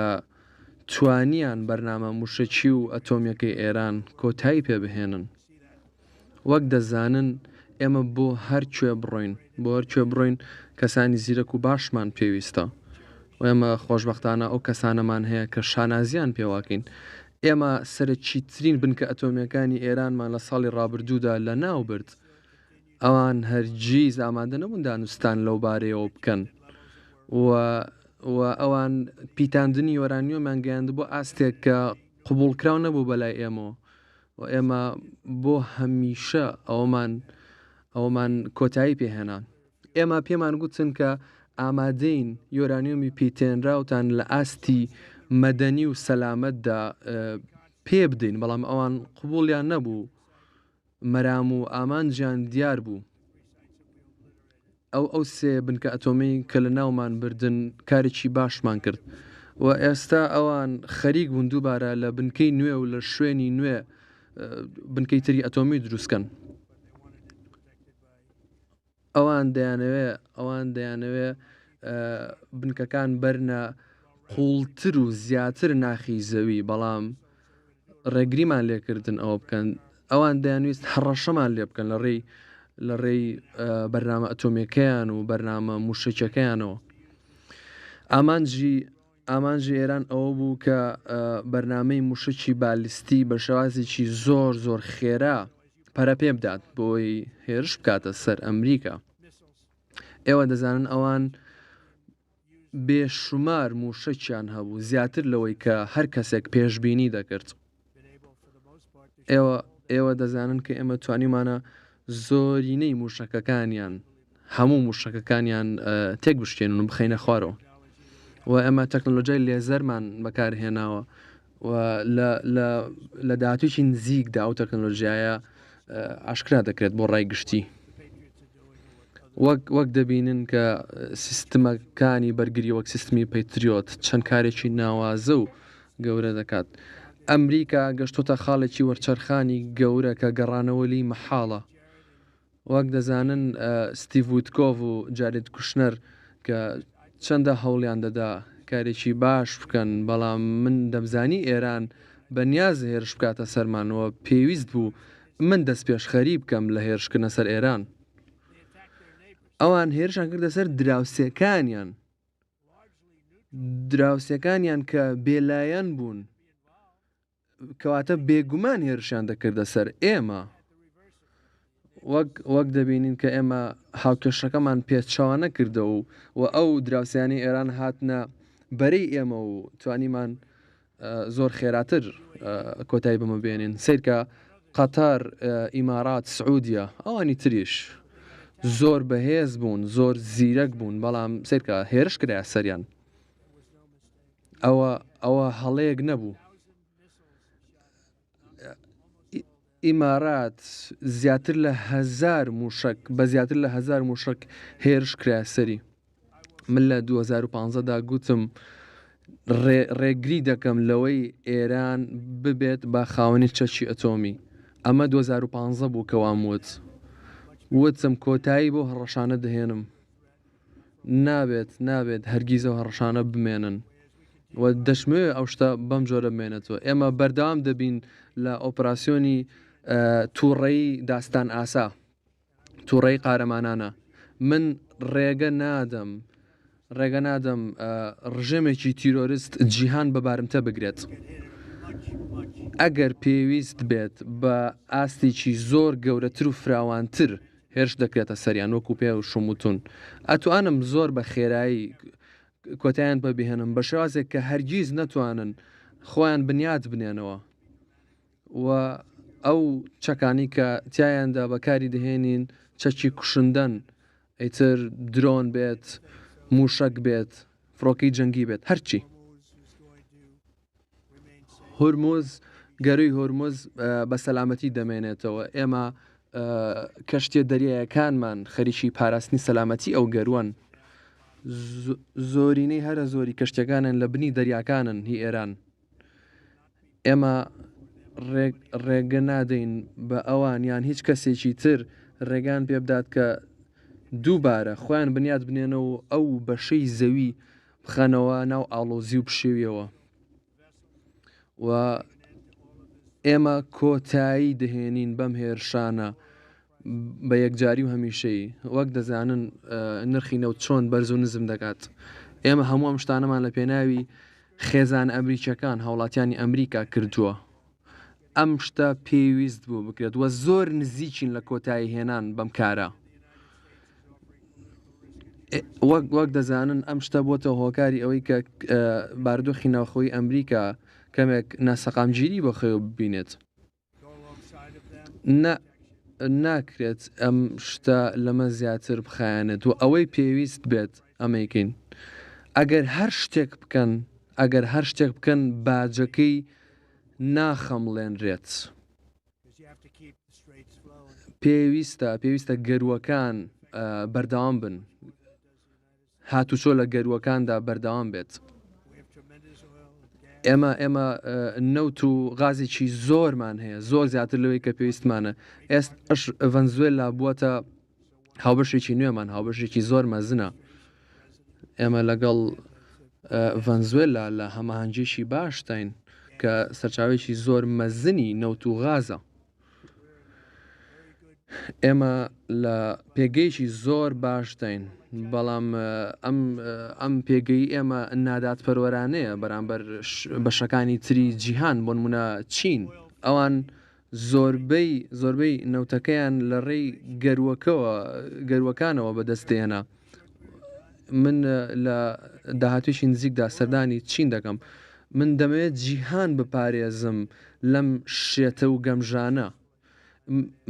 توانیان بەرنامە موشەکی و ئەتۆمیەکەی ئێران کۆتایی پێ بهێنن. وەک دەزانن ئێمە بۆ هەر کوێ بڕۆین بۆ هەر کوێ بڕۆین کەسانی زیرەک و باشمان پێویستە و ئێمە خۆشبەختانە ئەو کەسانەمان هەیە کە شانازیان پێواکەین ئێمە سەرەکیترین بنکە ئەتۆمیەکانی ئێرانمان لە ساڵی ڕابردوودا لە ناو برد ئەوان هەرگیز ئامادە نەبوون دانوستان لەو بارەیەوە بکەن و و ئەوان پیتاندنی یۆرانیۆمیان گەیاندبوو ئاستێک کە قبوڵکراو نەبوو بەلای ئێمەوە و ئێمە بۆ هەمیشە ئەوەمان ئەوەمان کۆتایی پێهێنا. ئێمە پێمان گوتن کە ئامادەین یۆرانیۆمی پیتێنراوتان لە ئاستی. مەدەنی و سەلامەتدا پێ بدەین، بەڵام ئەوان قبوڵیان نەبوو، مەرام و ئامانجیان دیار بوو. ئەو ئەو سێ بنکە ئەتۆمی کە لە ناومان بردن کارێکی باشمان کرد و ئێستا ئەوان خەریک بوون دووبارە لە بنکەی نوێ و لە شوێنی نوێ بنکەی تری ئەتۆمی دروستکەن. ئەوان دەیانەوێ ئەوان دەیانەوێ بنکەکان بەرنە قوڵتر و زیاتر ناخی زەوی بەڵام ڕێگریمان لێکردن ئەوە بکەن ئەوان دەیانویست هەڕەشەمان لێ بکەن لە ڕێی لە ڕێی بەرنامە ئەتۆمیەکەیان و بەرنامە موشەکیەکەیانەوە ئامانجی ئامانجی ئێران ئەوە بوو کە بەرنامەی موشکی بالیستی بە شێوازێکی زۆر زۆر خێرا پەرە پێ بدات بۆی هێرش بکاتە سەر ئەمریکا. ئێوە دەزانن ئەوان بێشومار موشەکیان هەبوو زیاتر لەوەی کە هەر کەسێک پێشبینی دەکرد. ئێوە ئێوە دەزانن کە ئێمە توانیمانە زۆرینەی موشەکەکانیان هەموو موشەکەکانیان تێک بشکێنن و بخەینە خوارەوە و ئێمە تەکنۆلۆژیای لێزەرمان بەکارهێناوە و لە داهاتوویی نزیکدا ئەو تەکنۆلۆژیایە ئاشکرا دەکرێت بۆ ڕای گشتی. وەک وەک دەبینن کە سیستمەکانی بەرگری وەک سیستمی پەیتریۆت چەند کارێکی ناوازە و گەورە دەکات. ئەمریکا گەشتۆتە خاڵێکی وەرچەرخانی گەورە کە گەڕانەوە لی مەحاڵە. وەک دەزانن ستیڤ ویتکۆڤ و جارێد کوشنەر کە چەندە هەوڵیان دەدا کارێکی باش بکەن، بەڵام من دەمزانی ئێران بە نیازە هێرش بکاتە سەرمان و پێویست بوو من دەستپێشخەری بکەم لە هێرشکردنە سەر ئێران. ئەوان هێرشان کردە سەر دراوسێکانیان، دراوسێکانیان کە بێلایەن بوون. کەواتە بێگومان هێرشیان دەکردە سەر ئێمە. وەک وەک دەبینین کە ئێمە هاوکێشەکەمان پێچەوانە کردەوە و ئەو دراوسێیانەی ئێران هاتنە بەرەی ئێمە و توانیمان زۆر خێراتر کۆتایی بەمە بێنین. سەیرکە قەتەر، ئیمارات، سعودیە ئەوانی تریش زۆر بەهێز بوون، زۆر زیرەک بوون، بەڵام سەیرکە هێرش کرایە سەریان. ئەوە ئەوە هەڵەیەک نەبوو. ئیمارات زیاتر لە هەزار موشک بە زیاتر لە هەزار موشک هێرش کرایە سەری. من لە 2015 دا گوتم ڕێگری دەکەم لەوەی ئێران ببێت بە خاوەنی چەکی ئەتۆمی. ئەمە 2015 بوو کە وام وت. وتم کۆتایی بەو هەڕەشانە دەهێنم. نابێت نابێت هەرگیز ئەو هەڕەشانە بمێنن و دەشمەوێ ئەو شتە بەم جۆرە بمێنێتەوە. ئێمە بەردەوام دەبین لە ئۆپراسیۆنی تووڕەیی داستان ئاسا، تووڕەیی قارەمانانە. من ڕێگە نادەم ڕێگە نادەم ڕژێمێکی تیرۆرست جیهان بە بارمتە بگرێت. ئەگەر پێویست بێت بە ئاستێکی زۆر گەورەتر و فراوانتر هێرش دەکرێتە سەریان وەکو پێ شوموتون ئەتوانم زۆر بە خێرایی کۆتایان پێ بهێنم بە شێوازێک کە هەرگیز نەتوانن خۆیان بنیات بنێنەوە و ئەو چەکانی کە تیایاندا بەکاری دەهێنین چەکی کوشندەن ئیتر درۆن بێت موشک بێت فڕۆکەی جەنگی بێت هەرچی. هورمز، گەرووی هورمز بە سەلامەتی دەمێنێتەوە، ئێمە کەشتیە دەریایەکانمان خەریکی پاراستنی سەلامەتی ئەو گەرووەن، زۆرینەی هەرە زۆری کەشتیەکانن لە بنی دەریاکانن هی ئێران، ئێمە ڕێگە نادەین بە ئەوان یان هیچ کەسێکی تر ڕێگان پێبدات کە دووبارە خۆیان بنیات بنێنەوە و ئەو بەشەی زەوی بخەنەوە ناو ئاڵۆزی و پشێویەوە و ئێمە کۆتایی دەهێنین بەم هێرشانە بە یەکجاری و هەمیشەی وەک دەزانن نرخی نەوت چۆن بەرز و نزم دەکات ئێمە هەموو ئەم شتانەمان لە پێناوی خێزان ئەمریکیەکان هاوڵاتیانی ئەمریکا کردووە ئەم شتە پێویست بوو بکرێت وە زۆر نزیکین لە کۆتایی هێنان بەم کارە وەک وەک دەزانن ئەم شتە بۆتە هۆکاری ئەوەی کە باردۆخی ناوخۆی ئەمریکا کەمێک ناسەقامگیری بەخۆی ببینێت نە ناکرێت ئەم شتە لەمە زیاتر بخایەنێت و ئەوەی پێویست بێت ئەمەیکەین ئەگەر هەر شتێک بکەن. ئەگەر هەر شتێک بکەن باجەکەی ناخەمڵێنرێت. پێویستە پێویستە گەرووەکان بەردەوام بن. هاتوچۆ لە گەرووەکاندا بەردەوام بێت. ئێمە ئێمە نەوت و غازێکی زۆرمان هەیە زۆر زیاتر لەوەی کە پێویستمانە ئێستاش ڤەنزوێلا بووەتە هاوبەشێکی نوێمان هاوبەشێکی زۆر مەزنە ئێمە لەگەڵ ڤەنزوێلا لە هەماهەنگیی باشداین کە سەرچاوێکی زۆر مەزنی نەوت و غازە. ئێمە لە پێگەیەکی زۆر باشداین، بەڵام ئەم ئەم پێگەی ئێمە نادادپەروەرانەیە بەرامبەر بەشەکانی تری جیهان بۆ نمونە چین ئەوان زۆربەی زۆربەی نەوتەکەیان لە ڕێی گەروەکەوە گەروەکانەوە بەدەست دێنا من لە داهاتوویی نزیکدا سەردانی چین دەکەم من دەمەوێت جیهان بپارێزم لەم شێتە و گەمژانە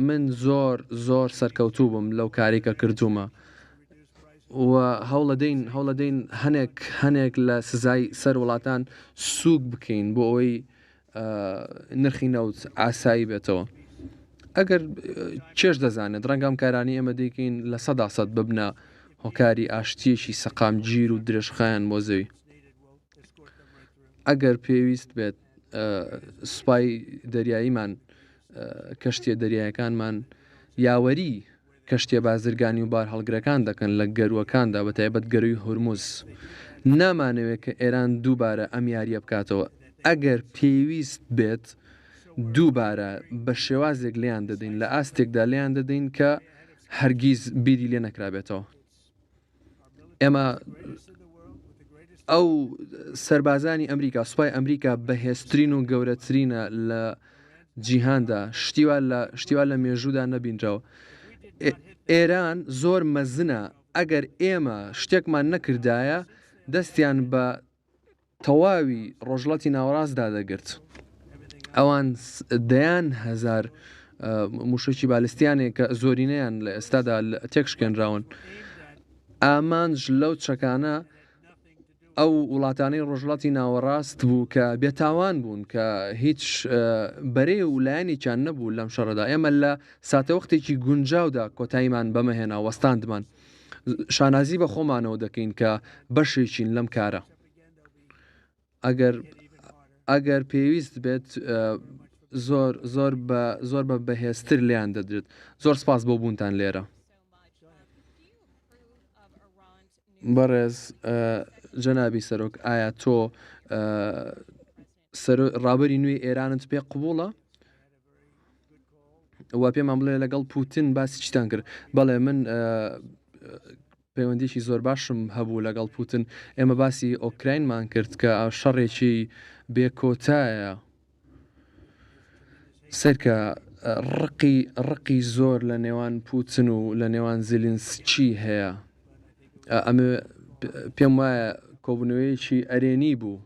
من زۆر زۆر سەرکەوتوو بووم لەو کارەی کە کردوومە و هەوڵەدەین هەوڵەدەین هەنێک هەنێک لە سزای سەر وڵاتان سووک بکەین بۆ ئەوەی نرخی نەوت ئاسایی بێتەوە ئەگەر چێش دەزانێت ڕەنگە ئەم کارانی ئێمە دەیکەین 100% ببنە هۆکاری ئاشتیەکی سەقامگیر و درێژخایەن بۆ زەوی ئەگەر پێویست بێت سوپای دەریاییمان کەشتیە دەریایەکانمان یاوەری کەشتیە بازرگانی و بارهەڵگرەکان دەکەن لە گەرووەکاندا بە تایبەت گەرووی هورمز. نامانەوێت کە ئێران دووبارە ئەم یارییە بکاتەوە. ئەگەر پێویست بێت دووبارە بە شێوازێک لێیان دەدەین، لە ئاستێکدا لێیان دەدەین کە هەرگیز بیری لێ نەکرابێتەوە. ئێمە ئەو سەربازانی ئەمریکا سوپای ئەمریکا بەهێزترین و گەورەترینە لە جیهاندا شتیوا لە شتیوا لە مێژوودا نەبینراوە ئێران زۆر مەزنە ئەگەر ئێمە شتێکمان نەکردایە دەستیان بە تەواوی ڕۆژهەڵاتی ناوەڕاست دادەگرت. ئەوان دەیان هەزار موشەکی بالستیانێک کە زۆرینەیان لە ئێستادا تێکشکێنراون. ئامانج لەو چەکانە ئەو وڵاتانەی ڕۆژهەڵاتی ناوەڕاست بوو کە بێتاوان بوون کە هیچ بەرێ و لایەنێکیان نەبوو لەم شەڕەدا ئێمە لە ساتەوەختێکی گونجاودا کۆتاییمان بەمە هێنا وەستاندمان. شانازی بە خۆمانەوە دەکەین کە بەشێکین لەم کارە ئەگەر ئەگەر پێویست بێت زۆر زۆر بە زۆر بە بەهێزتر لیان دەدرێت زۆر سپاس بۆ بوونتان لێرە بەڕێز جەنابی سەرۆک ئایا تۆ ڕابەری نوێی ئێرانت پێ قبوڵە؟ و پێمان بڵێ لەگەڵ پوتن باسی چیتان کرد بەڵێ من پەیوەندیکی زۆر باشم هەبوو لەگەڵ پوتن ئێمە باسی ئۆکراینمان کرد کە شەڕێکی بێکۆتایە سەرکە ڕقی ڕقی زۆر لە نێوان پوتن و لە نێوان زیلینسکی هەیە ئەمە پێم وایە کۆبوونەوەیەکی ئەرێنی بوو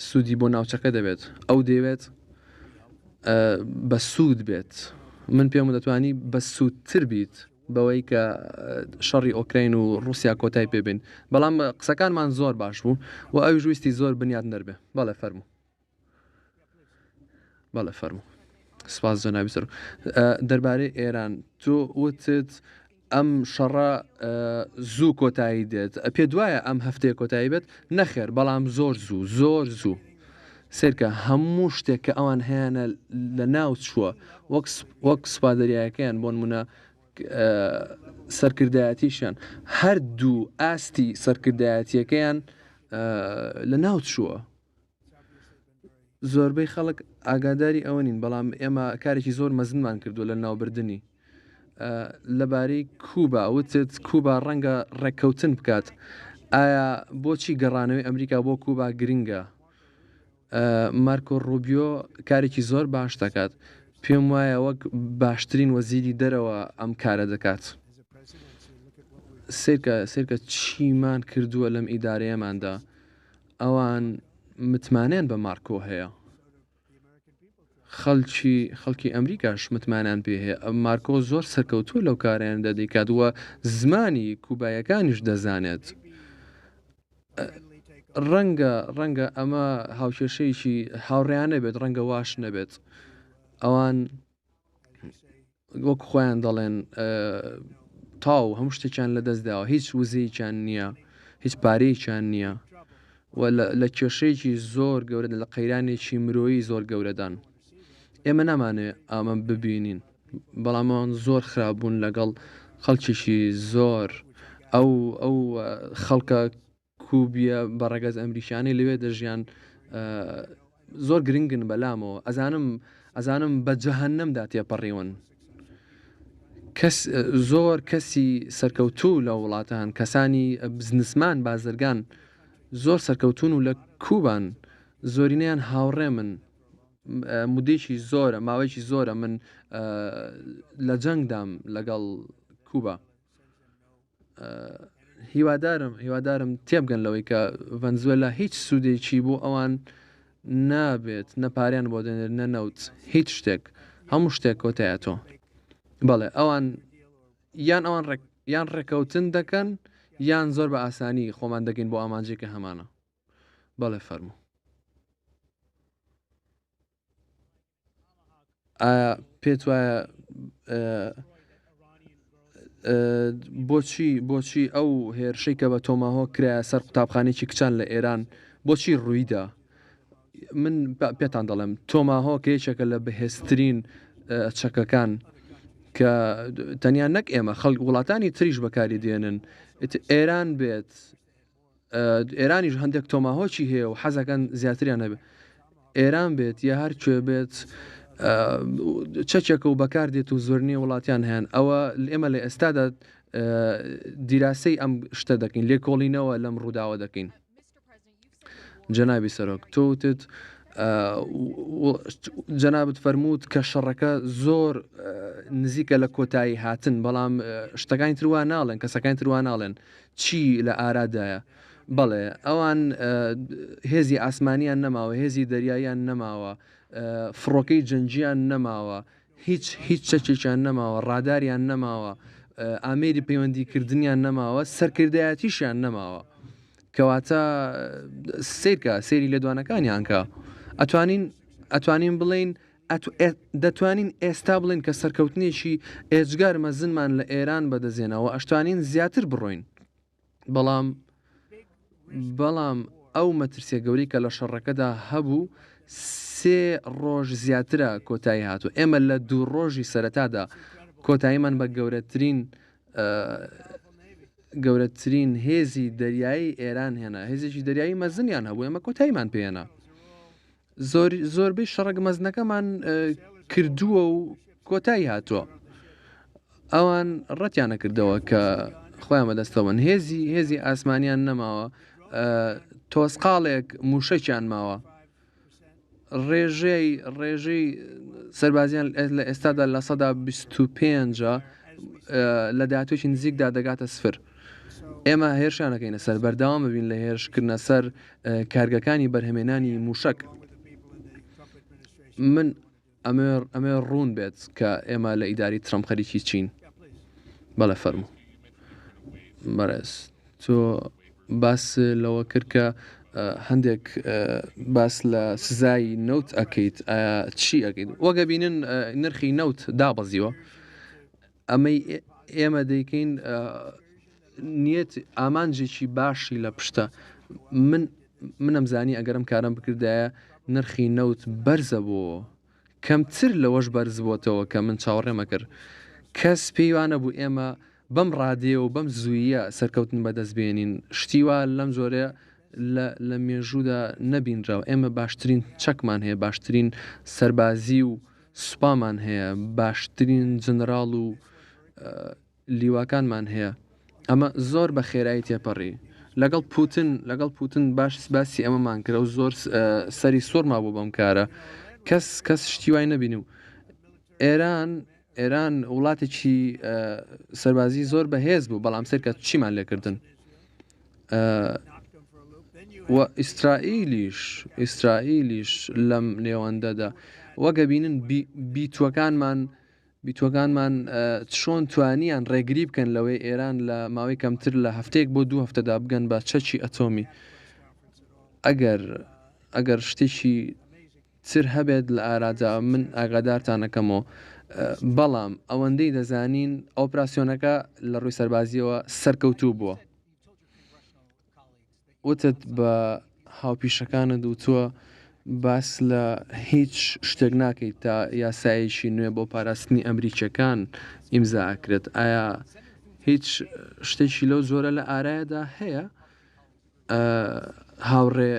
سوودی بۆ ناوچەکە دەبێت ئەو دەیەوێت بە سوود بێت من پێم دەتوانی بە سوودتر بیت بەوەی کە شەڕی ئۆکراین و رووسیا کۆتای پێبین بەڵام قسەکانمان زۆر باش بوو و ئەویش ویستی زۆر بنیات نەربێ بەڵێ فەرموو بەڵێ فەرموو سپاس جەنابی سەرۆک دەربارەی ئێران تۆ وتت ئەم شەڕە زوو کۆتایی دێت پێ دوایە ئەم هەفتەیە کۆتایی بێت نەخێر بەڵام زۆر زوو زۆر زوو سێرکە هەموو شتێک کە ئەوان هەیەە لە ناو چووە وەک وەک سوپا دەریایەکەیان بۆ نمونە سەرکردایەتیشیان هەردوو ئاستی سەرکردایەتیەکەیان لە ناو چووە زۆربەی خەڵک ئاگاداری ئەوە نین بەڵام ئێمە کارێکی زۆر مەزنمان کردووە لە ناوبردنی لەبارەی کوبا وتت کوبا ڕەنگە ڕێککەوتن بکات ئایا بۆچی گەڕانەوەی ئەمریکا بۆ کوبا گرنگە مارکۆ ڕوبیۆ کارێکی زۆر باش دەکات پێم وایە وەک باشترین وەزیری دەرەوە ئەم کارە دەکات سیرکە سیرکە چیمان کردووە لەم ئیدارەیەماندا ئەوان متمانەیان بە مارکۆ هەیە. خەڵکی خەڵکی ئەمریکاش متمانەیان پێ هەیە. مارکۆ زۆر سەرکەوتووە لەو کارەیاندا دەیکات و زمانی کوبایەکانیش دەزانێت. ڕەنگە ڕەنگە ئەمە هاوکێشەیەکی هاوڕێیانە بێت ڕەنگە واش نەبێت ئەوان وەک خۆیان دەڵێن تاو هەموو شتێکیان لە دەستداوە هیچ وزەیەکیان نییە هیچ پارەیەکیان نییە و لە کێشەیەکی زۆر گەورە لە قەیرانێکی مرۆیی زۆر گەورەدان ئێمە نامانێ ئەمە ببینین بەڵام ئەوان زۆر خراپ بوون لەگەڵ خەڵکێکی زۆر ئەو ئەو خەڵکە کوبیە بە ڕەگەز ئەمریکیانەی لەوێ دەژیان زۆر گرنگن بەلامەوە ئەزانم ئەزانم بە جەهەنەمدا تێپەڕیون کەس زۆر کەسی سەرکەوتوو لە وڵاتە هەن کەسانی بزنسمان بازرگان زۆر سەرکەوتون و لە کوبان زۆرینەیان هاوڕێ من مدێکی زۆرە ماوەیەکی زۆرە من لە جەنگدام لەگەڵ کوبا هیوادارم هیوادارم تێبگەن لەوەی کە ڤەنزوێلا هیچ سوودێکی بۆ ئەوان نابێت نە پاریان بۆ دەنێر نە نەوت هیچ شتێک هەموو شتێک کۆتایەتەوە بەڵێ ئەوان یان ئەوان ڕێک یان ڕێکەوتن دەکەن یان زۆر بە ئاسانی خۆمان دەگەین بۆ ئامانجێکە هەمانە بەڵێ فەرموو ئایا پێت وایە بۆچی بۆچی ئەو هێرشەی کە بە تۆماهۆ کرایە سەر قوتابخانێکی کچان لە ئێران بۆچی ڕوویدا من پێتان دەڵێم تۆماهۆ کە یەکێکە لە بەهێزترین چەکەکان کە تەنیا نەک ئێمە خەڵک وڵاتانی تریش بەکاری دێنن ئێران بێت ئێرانیش هەندێک تۆماهۆکی هەیە و حەزەکەن زیاتریان هەبێت ئێران بێت یا هەر کوێ بێت چەکێکە و بەکار دێت و زۆر نییە وڵاتیان هەیەن ئەوە ئێمە لە ئێستادا دیراسەی ئەم شتە دەکەین لێکۆڵینەوە لەم ڕووداوە دەکەین جەنابی سەرۆک تۆ وتت جەنابت فەرمووت کە شەڕەکە زۆر نزیکە لە کۆتایی هاتن بەڵام شتەکانی تروا ناڵێن کەسەکانی تروا ناڵێن چی لە ئارادایە؟ بەڵێ ئەوان هێزی ئاسمانیان نەماوە، هێزی دەریاییان نەماوە، فڕۆکەی جەنگیان نەماوە، هیچ هیچ چەکێکیان نەماوە، ڕاداریان نەماوە، ئامێری پەیوەندیکردنیان نەماوە، سەرکردایەتیشیان نەماوە. کەواتە سیرکە سێری لێدوانەکانیان کە ئەتوانین ئەتوانین بڵین دەتوانین ئێستا بڵێین کە سەرکەوتنێکی ئێجگار مەزنمان لە ئێران بەدەستهێناوە، ئەشتوانین زیاتر بڕۆین، بەڵام بەڵام ئەو مەترسیە گەورەی کە لە شەڕەکەدا هەبوو سێ ڕۆژ زیاترە کۆتایی هاتوو ئێمە لە دوو ڕۆژی سەرەتادا کۆتاییمان بە گەورەترین گەورەترین هێزی دەریایی ئێران هێنا هێزێکی دەریایی مەزنیان هەبوو ئێمە کۆتاییمان پێێنا زۆر زۆربەی شەڕە مەزنەکەمان کردووە و کۆتایی هاتووە ئەوان ڕەتیانە کردەوە کە خۆیان بەدەستەوەن هێزی هێزی ئاسمانیان نەماوە تۆسقاڵێک موشەکیان ماوە ڕێژەی ڕێژەی سەربازیان لە ئێستادا لە سەدا 25 لە داهاتوێکی نزیکدا دەگاتە سفر ئێمە هێرشانەکەینە سەر بەردەوام ببین لە هێرشکردنە سەر کارگەکانی بەرهەمێنانی موشەک من ئەمێ ڕوون بێت کە ئێمە لە ئیداری ترەمپ خەریکی چین بەڵێ فەرموو بەڕێز تۆ باس لەوە کرد کە هەندێک باس لە سزای نەوت ئەەکەیت چی ئەەکەیت وەگە بینن نرخی نەوت دابەزیوە ئەمەی ئێمە دەیکەین نیەت ئامانجێکی باشی لە پشتە من منم زانی ئەگەرم کارم بکردایە نرخی نەوت بەرزە بۆ کەمتر لەوەش بەرز بۆتەوە کە من چاوەڕێمە کرد کەس پێیوانە بوو ئێمە بەم ڕادەیە و بەم زوویە سەرکەوتن بەدەست بێنین شتیوا لەم جۆرەیە لە مێژوودا نەبینراوە ئێمە باشترین چەکمان هەیە باشترین سەربازی و سوپامان هەیە، باشترین جەنەراڵ و لیواکانمان هەیە. ئەمە زۆر بە خێرایی تێپەڕی. لەگەڵ پوتن لەگەڵ پوتن باش باسی ئەمەمان کرد و زۆر سەری سوڕما بوو بەم کارە. کەس کەس شتی وای نەبینی و ئێران ئێران وڵاتێکی سەربازی زۆر بەهێز بوو بەڵام سەیرکە چیمان لێکردن. و ئیسرائیلیش ئیسرائیلیش لەم نێوەندەدا وەک ئەبینن بیتوەکانمان بیتوەکانمان چۆن توانیان ڕێگری بکەن لەوەی ئێران لە ماوەی کەمتر لە هەفتەیەک بۆ دوو هەفتەدا بگەن بە چەکی ئەتۆمی. ئەگەر ئەگەر شتێکی تر هەبێت لە ئارادا من ئاگادارتان ئەکەمەوە بەڵام ئەوەندەی دەزانین ئۆپراسیۆنەکە لە ڕووی سەربازیەوە سەرکەوتوو بووە. وتت بە هاوپیشەکانت وتووە باس لە هیچ شتێک ناکەیت تا یاسایەکی نوێ بۆ پاراستنی ئەمریکیەکان ئیمزا ئەکرێت ئایا هیچ شتێکی لەو جۆرە لە ئارایەدا هەیە؟ هاوڕێ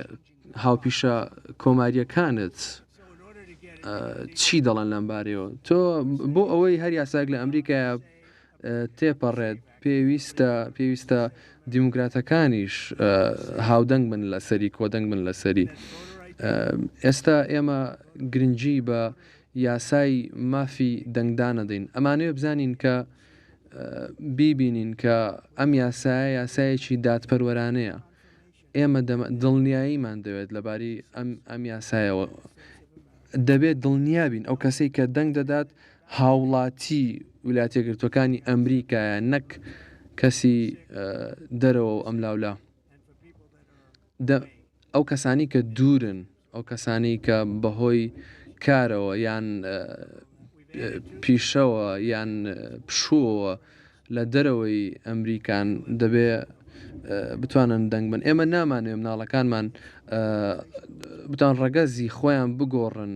هاوپیشە کۆماریەکانت چی دەڵێن لەم بارەیەوە تۆ بۆ ئەوەی هەر یاسایەک لە ئەمریکایە تێپەڕێت پێویستە پێویستە دیموکراتەکانیش هاودەنگ بن لەسەری کۆدەنگ بن لەسەری ئێستا ئێمە گرنگی بە یاسای مافی دەنگدانەدەین ئەمانەوێ بزانین کە بیبینین کە ئەم یاسایە یاسایەکی دادپەروەرانەیە ئێمە دڵنیاییمان دەوێت لەبارەی ئەم ئەم یاسایەوە دەبێت دڵنیابین ئەو کەسەی کە دەنگ دەدات هاوڵاتی ویلایەتە یەکگرتووەکانی ئەمریکایە نەک کەسی دەرەوە و ئەملاولا ئەو کەسانی کە دوورن ئەو کەسانەی کە بەهۆی کارەوە یان پیشەوە یان پشووەوە لە دەرەوەی ئەمریکان دەبێ بتوانن دەنگ بن ئێمە نامانەوێ مناڵەکانمان بتان ڕەگەزی خۆیان بگۆڕن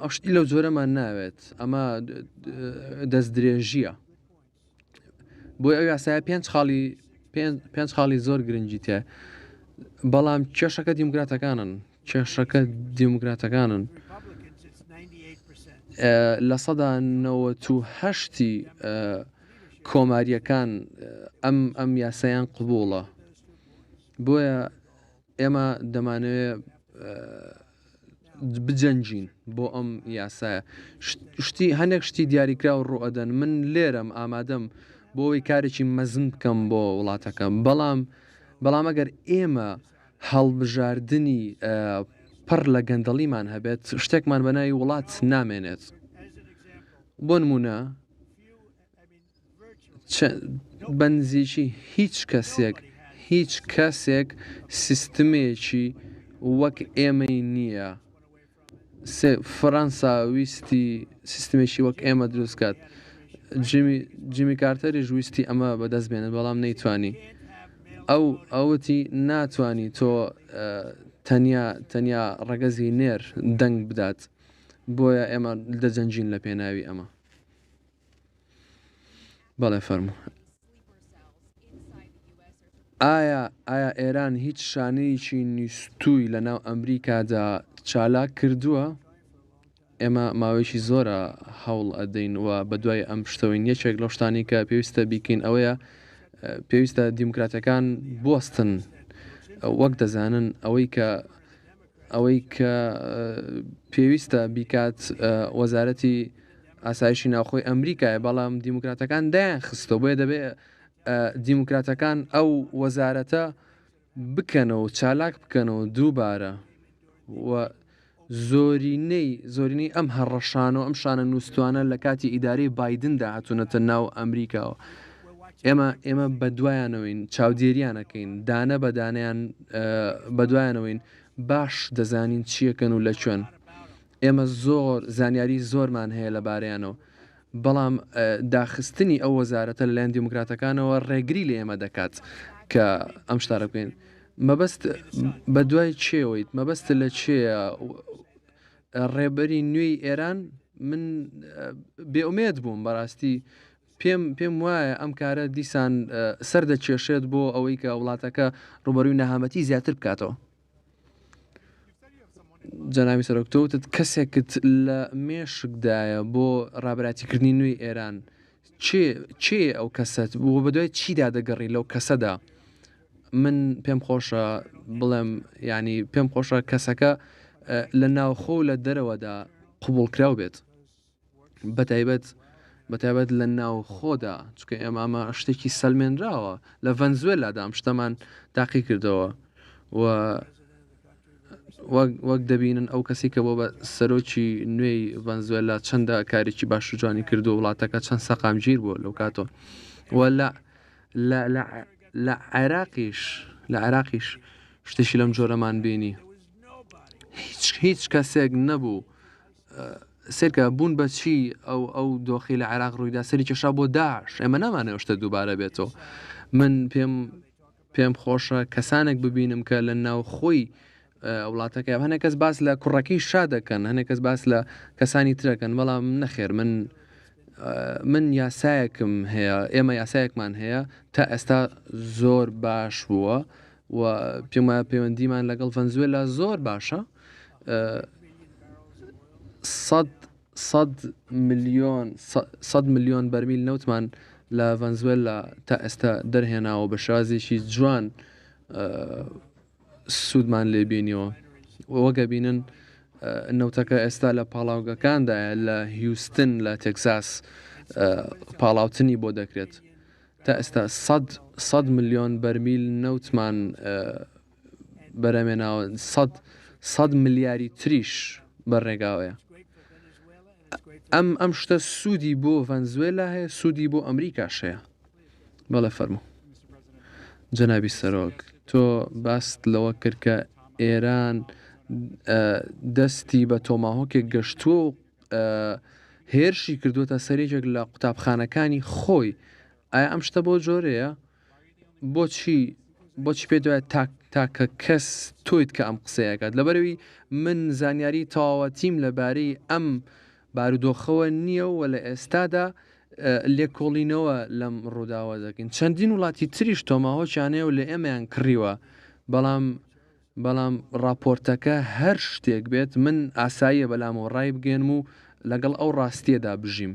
ئەو شتی لەو جۆرەمان ناوێت ئەمە دەست درێژیە. بۆی ئەو یاسایە پێنج خاڵی پێنج خاڵی زۆر گرنگی تێ بەڵام کێشەکە دیموکراتەکانن کێشەکە دیموکراتەکانن 98% کۆماریەکان ئەم ئەم یاسایان قبوڵە بۆیە ئێمە دەمانەوێ بجەنگین بۆ ئەم یاسایە شتی هەندێک شتی دیاریکراو ڕوئەدەن من لێرەم ئامادەم بۆ ئەوەی کارێکی مەزن بکەم بۆ وڵاتەکەم بەڵام بەڵام ئەگەر ئێمە هەڵبژاردننی پڕ لە گەندەڵیمان هەبێت شتێکمان بە ناوی وڵات نامێنێت بۆ نمونە بە نزیکی هیچ کەسێک هیچ کەسێک سیستمێکی وەک ئێمەی نییە. فەرەنسا ویستی سیستمێکی وەک ئێمە دروست کات. جیمی جیمی کارتەریش ویستی ئەمە بەدەست بێنێت بەڵام نەیتوانی. ئەو ئەوتی ناتوانی تۆ تەنیا تەنیا ڕەگەزی نێر دەنگ بدات. بۆیە ئێمە دەجەنگین لە پێناوی ئەمە. بەڵێ فەرموو. ئایا ئایا ئێران هیچ شانەیەکی نیستووی لە ناو ئەمریکادا چالاک کردووە؟ ئێمە ماوەیەکی زۆرە هەوڵ ئەدەین و بە دوای ئەم شتەوەین یەکێک لەو شتانی کە پێویستە بیکەین ئەوەیە پێویستە دیموکراتەکان بوەستن وەک دەزانن ئەوەی کە ئەوەی کە پێویستە بیکات وەزارەتی ئاسایشی ناوخۆی ئەمریکایە بەڵام دیموکراتەکان دایان خستەوە بۆیە دەبێ دیموکراتەکان ئەو وەزارەتە بکەنەوە چالاک بکەنەوە دووبارە و زۆرینەی زۆرینەی ئەم هەڕەشانە و ئەم شانە نووسوانە لە کاتی ئیدارەی بایدندا هاتوونەتە ناو ئەمریکاوە ئێمە ئێمە بەدوایانەوەین چاودێریانەکەین دانە بە دانیان بەدوایانەوەین باش دەزانین چیەکەن و لە کوێن ئێمە زۆر زانیاری زۆرمان هەیە لەبارەیانەوە، بەڵام داخستنی ئەو وەزارەتە لەلایەن دیموکراتەکانەوە ڕێگری لە ئێمە دەکات کە ئەم شتارە بکەین. مەبەست بە دوای چێوەیت مەبەست لە چێیە ڕێبەری نوێی ئێران من بێئومێد بووم بەڕاستی پێم پێم وایە ئەم کارە دیسان سەر دەکێشێت بۆ ئەوەی کە وڵاتەکە ڕوبەروی نەهامەتی زیاتر بکاتەوە. جەنابی سەرۆک تۆ وتت کەسێکت لە مێشکدایە بۆ ڕابەرایەتیکردنی نوێی ئێران کێ کێ ئەو کەسەت بۆ بەدوای چیدا دەگەڕی لەو کەسەدا من پێم خۆشە بڵێم ینی پێم خۆشە کەسەکە لە ناوخۆ و لە دەرەوەدا قوبڵکراو بێت بەتایبەت بەتایبەت لە ناوخۆدا چونکە ئێمە ئەمە شتێکی سەلمێنراوە لە ڤەنزوێلادا ئەم شتەمان تاقی کردەوە و وەک دەبینن ئەو کەسی کە بۆ بە سەرۆکی نوێی ڤەنزوێلا چەندە کارێکی باش و جوانی کردو وڵاتەکە چەند سەقامگیر بووە لەو کاتەوە و لە لە لە عێراقیش لە عێراقیش. شتێکی لەم جۆرەمان بینی. هیچ هیچ کەسێک نەبوو سێرکە بوون بە چی ئەو ئەو دۆخی لە عێراق ڕوویدا سەری کێشا بۆ داعش ئێمە نامانەوە شتە دووبارە بێتەوە من پێم پێم خۆشە کەسانێک ببینم کە لە ناوخۆی وڵاتەکە هەنێک کەس باس لە کوڕەکەی شا دەکەن هەنێک کەس باس لە کەسانی ترەکەن بەڵام نەخێر من من یاسایەکم هەیە ئێمە یاسایەکمان هەیە تا ئێستا زۆر باش بووە و پێم وایە پەیوەندیمان لەگەڵ ڤەنزوێلا زۆر باشە سەد ملیۆن سەد ملیۆن بەرمیل نەوتمان لە ڤەنزوێلا تا ئێستا دەرهێناوە بە شێوازێکی جوان سوودمان لێ بینیوە وەک ئەبینن نەوتەکە ئێستا لە پاڵاوگەکاندایە لە هیوستن لە تێکساس پاڵاوتنی بۆ دەکرێت تا ئێستا 100 ملیۆن بەرمیل نەوتمان بەرەمێناوە 100 ملیاری تریش بە ڕێگاوەیە ئەم ئەم شتە سوودی بۆ ڤەنزوێلا هەیە سوودی بۆ ئەمریکاش هەیە بەڵێ فەرموو. جەنابی سەرۆک تۆ باست لەوە کرد کە ئێران دەستی بە تۆماهۆکێک گەشتووە و هێرشی کردووەتە سەر یەکێک لە قوتابخانەکانی خۆی ئایا ئەم شتە بۆ جۆرەیە؟ بۆچی بۆچی پێ دوای تاک تاکە کەس تۆیت کە ئەم قسەیەکات لەبەرەوەی من زانیاری تەواوەتیم لەبارەی ئەم بارودۆخەوە نییە و لە ئێستادا لێکۆڵینەوە لەم ڕووداوە دەکەین چەندین وڵاتی تریش تۆماهۆکیان هەیە و لە ئێمەیان کڕیوە بەڵام بەڵام ڕاپۆرتەکە هەر شتێک بێت من ئاساییە بەلامەوە ڕای بگەێنم و لەگەڵ ئەو ڕاستیەدا بژیم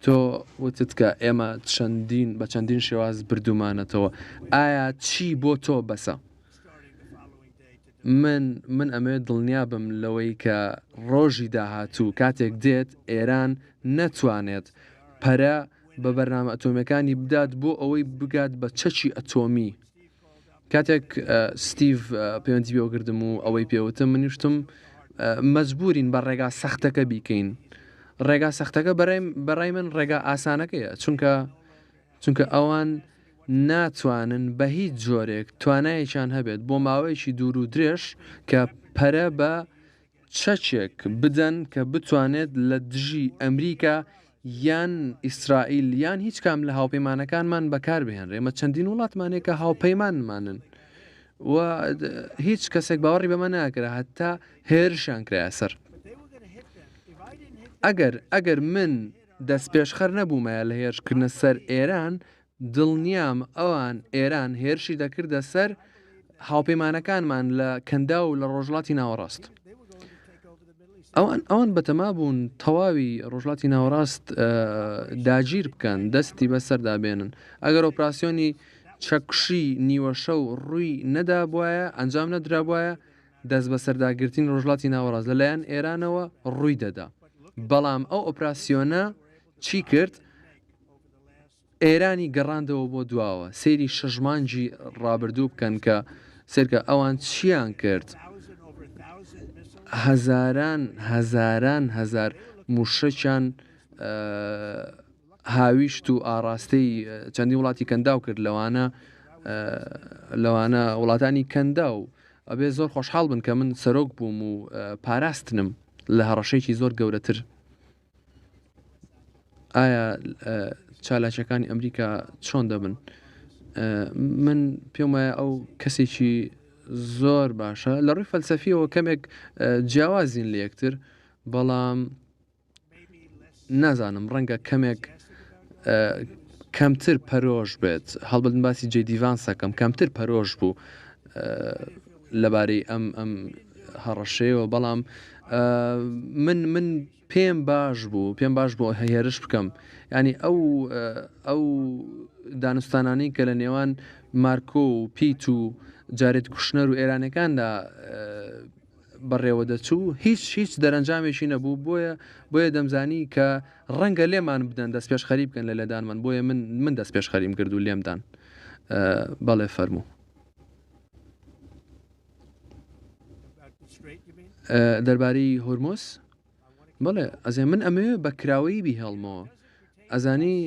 تۆ وتت کە ئێمە چەندین بە چەندین شێواز بردومانەتەوە ئایا چی بۆ تۆ بەسە؟ من من ئەمەوێت دڵنیا بم لەوەی کە ڕۆژی داهاتوو کاتێک دێت ئێران نەتوانێت پەرە بە بەرنامە ئەتۆمیەکانی بدات بۆ ئەوەی بگات بە چەکی ئەتۆمی. کاتێک ستیڤ پەیوەندی پێوە کردم و ئەوەی پێوتم من وشتم مەجبورین بە ڕێگا سەختەکە بیکەین ڕێگا سەختەکە بەڕای من ڕێگا ئاسانەکەیە چونکە چونکە ئەوان ناتوانن بە هیچ جۆرێک توانایەکیان هەبێت بۆ ماوەیەکی دوور و درێژ کە پەرە بە چەکێک بدەن کە بتوانێت لە دژی ئەمریکا یان ئیسرائیل یان هیچ کام لە هاوپەیمانەکانمان بەکار بهێنرێ ئێمە چەندین وڵاتمان هەیە کە هاوپەیمانمانن و هیچ کەسێک باوەڕی بەمە ناکرا هەتا هێرشیان کرایە سەر ئەگەر ئەگەر من دەستپێشخەر نەبوومایە لە هێرشکردنە سەر ئێران، دڵنیام ئەوان، ئێران، هێرشی دەکردە سەر هاوپەیمانەکانمان لە کەنداو و لە ڕۆژهەڵاتی ناوەڕاست. ئەوان ئەوان بەتەما بوون تەواوی ڕۆژهەڵاتی ناوەڕاست داگیر بکەن، دەستی بەسەردا بێنن. ئەگەر ئۆپراسیۆنی چەکوشی نیوەشەو ڕووی نەدابوایە، ئەنجام نەدرابوایە، دەستبەسەرداگرتنی ڕۆژهەڵاتی ناوەڕاست لەلایەن ئێرانەوە ڕووی دەدا. بەڵام ئەو ئۆپراسیۆنە چی کرد؟ ئێرانی گەڕاندەوە بۆ دواوە. سەیری شەش مانگی ڕابردوو بکەن کە سەیرکە ئەوان چیان کرد. هەزاران هەزاران هەزار مووشەکیان هاویشت و ئاڕاستەی چەندین وڵاتی کەنداو کرد لەوانە لەوانە وڵاتانی کەنداو ئەبێ زۆر خۆشحاڵ بن کە من سەرۆک بووم و پاراستنم لە هەڕەشەیەکی زۆر گەورەتر. ئایا چالاکیەکانی ئەمریکا چۆن دەبن؟ من پێم وایە ئەو کەسێکی زۆر باشە لە ڕووی فەلسەفیەوە کەمێک جیاوازین لە یەکتر بەڵام نازانم ڕەنگە کەمێک کەمتر پەرۆش بێت هەڵبەت من باسی جەی دی ڤانس ئەکەم کەمتر پەرۆش بوو لەبارەی ئەم ئەم هەڕەشەیەوە بەڵام من من پێم باش بوو پێم باش بۆ هێرش بکەم ینی ئەو ئەو دانوستانانەی کە لە نێوان مارکۆ و پیت و جارێت کوشنەر و ئێرانەکاندا بەڕێوە دەچوو هیچ هیچ دەرەنجامێکی نەبوو بۆیە بۆیە دەمزانی کە ڕەنگە لێمان بدەن دەست پێشخەری بکەن لە لێدانمان بۆیە من من دەست پێشخەریم کرد و لێمدان بەڵێ فەرموو دەربارەی هۆرمۆس بەڵێ ئەزێ من ئەمەوێ بە کراوەیی بیهێڵمەوە ئەزانی.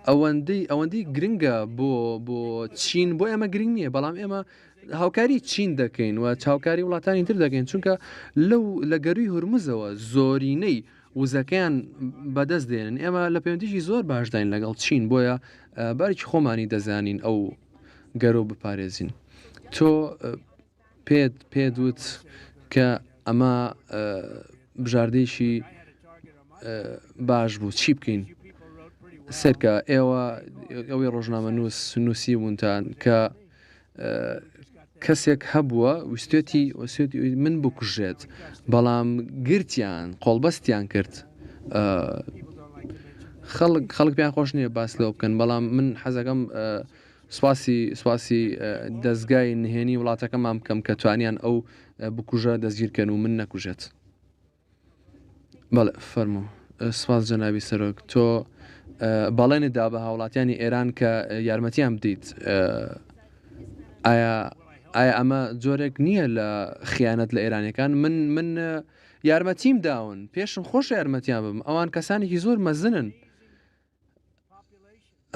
ئەوەندەی ئەوەندەی گرنگە بۆ بۆ چین بۆ ئێمە گرنگ نییە بەڵام ئێمە هاوکاری چین دەکەین و چاوکاری وڵاتانی تر دەکەین چونکە لەو لە گەروی هورمزەوە زۆرینەی وزەکەیان بەدەست دێنن ئێمە لە پەیوەندیی زۆر باشداین لەگەڵ چین بۆیە بارێکی خۆمانی دەزانین ئەو گەرۆ بپارێزین تۆ پێت پێت وت کە ئەمە بژاردەیەکی باش بوو چی بکەین سەرکە ئێوە ئەوەی ڕۆژنامە نووس نووسی بوونتان کە کەسێک هەبووە ویستێتی وسێتی من بکوژێت بەڵام گرتیان قۆڵبەستیان کرد خەڵک خەڵک پێیان خۆش نییە باس لەوە بکەن بەڵام من حەزەکەم سوپاسی سوپاسی دەزگای نهێنی وڵاتەکەمان بکەم کە توانیان ئەو بکوژە دەستگیرکەن و من نەکوژێت. بەڵێ فەرموو سپاس جەنابی سەرۆک تۆ بەڵێنت دا بە هاوڵاتیانی ئێران کە یارمەتیان بدەیت ئایا ئایا ئەمە جۆرێک نییە لە خیانەت لە ئێرانەکان من من یارمەتیم داون پێشم خۆش یارمەتیان بم ئەوان کەسانێکی زۆر مەزنن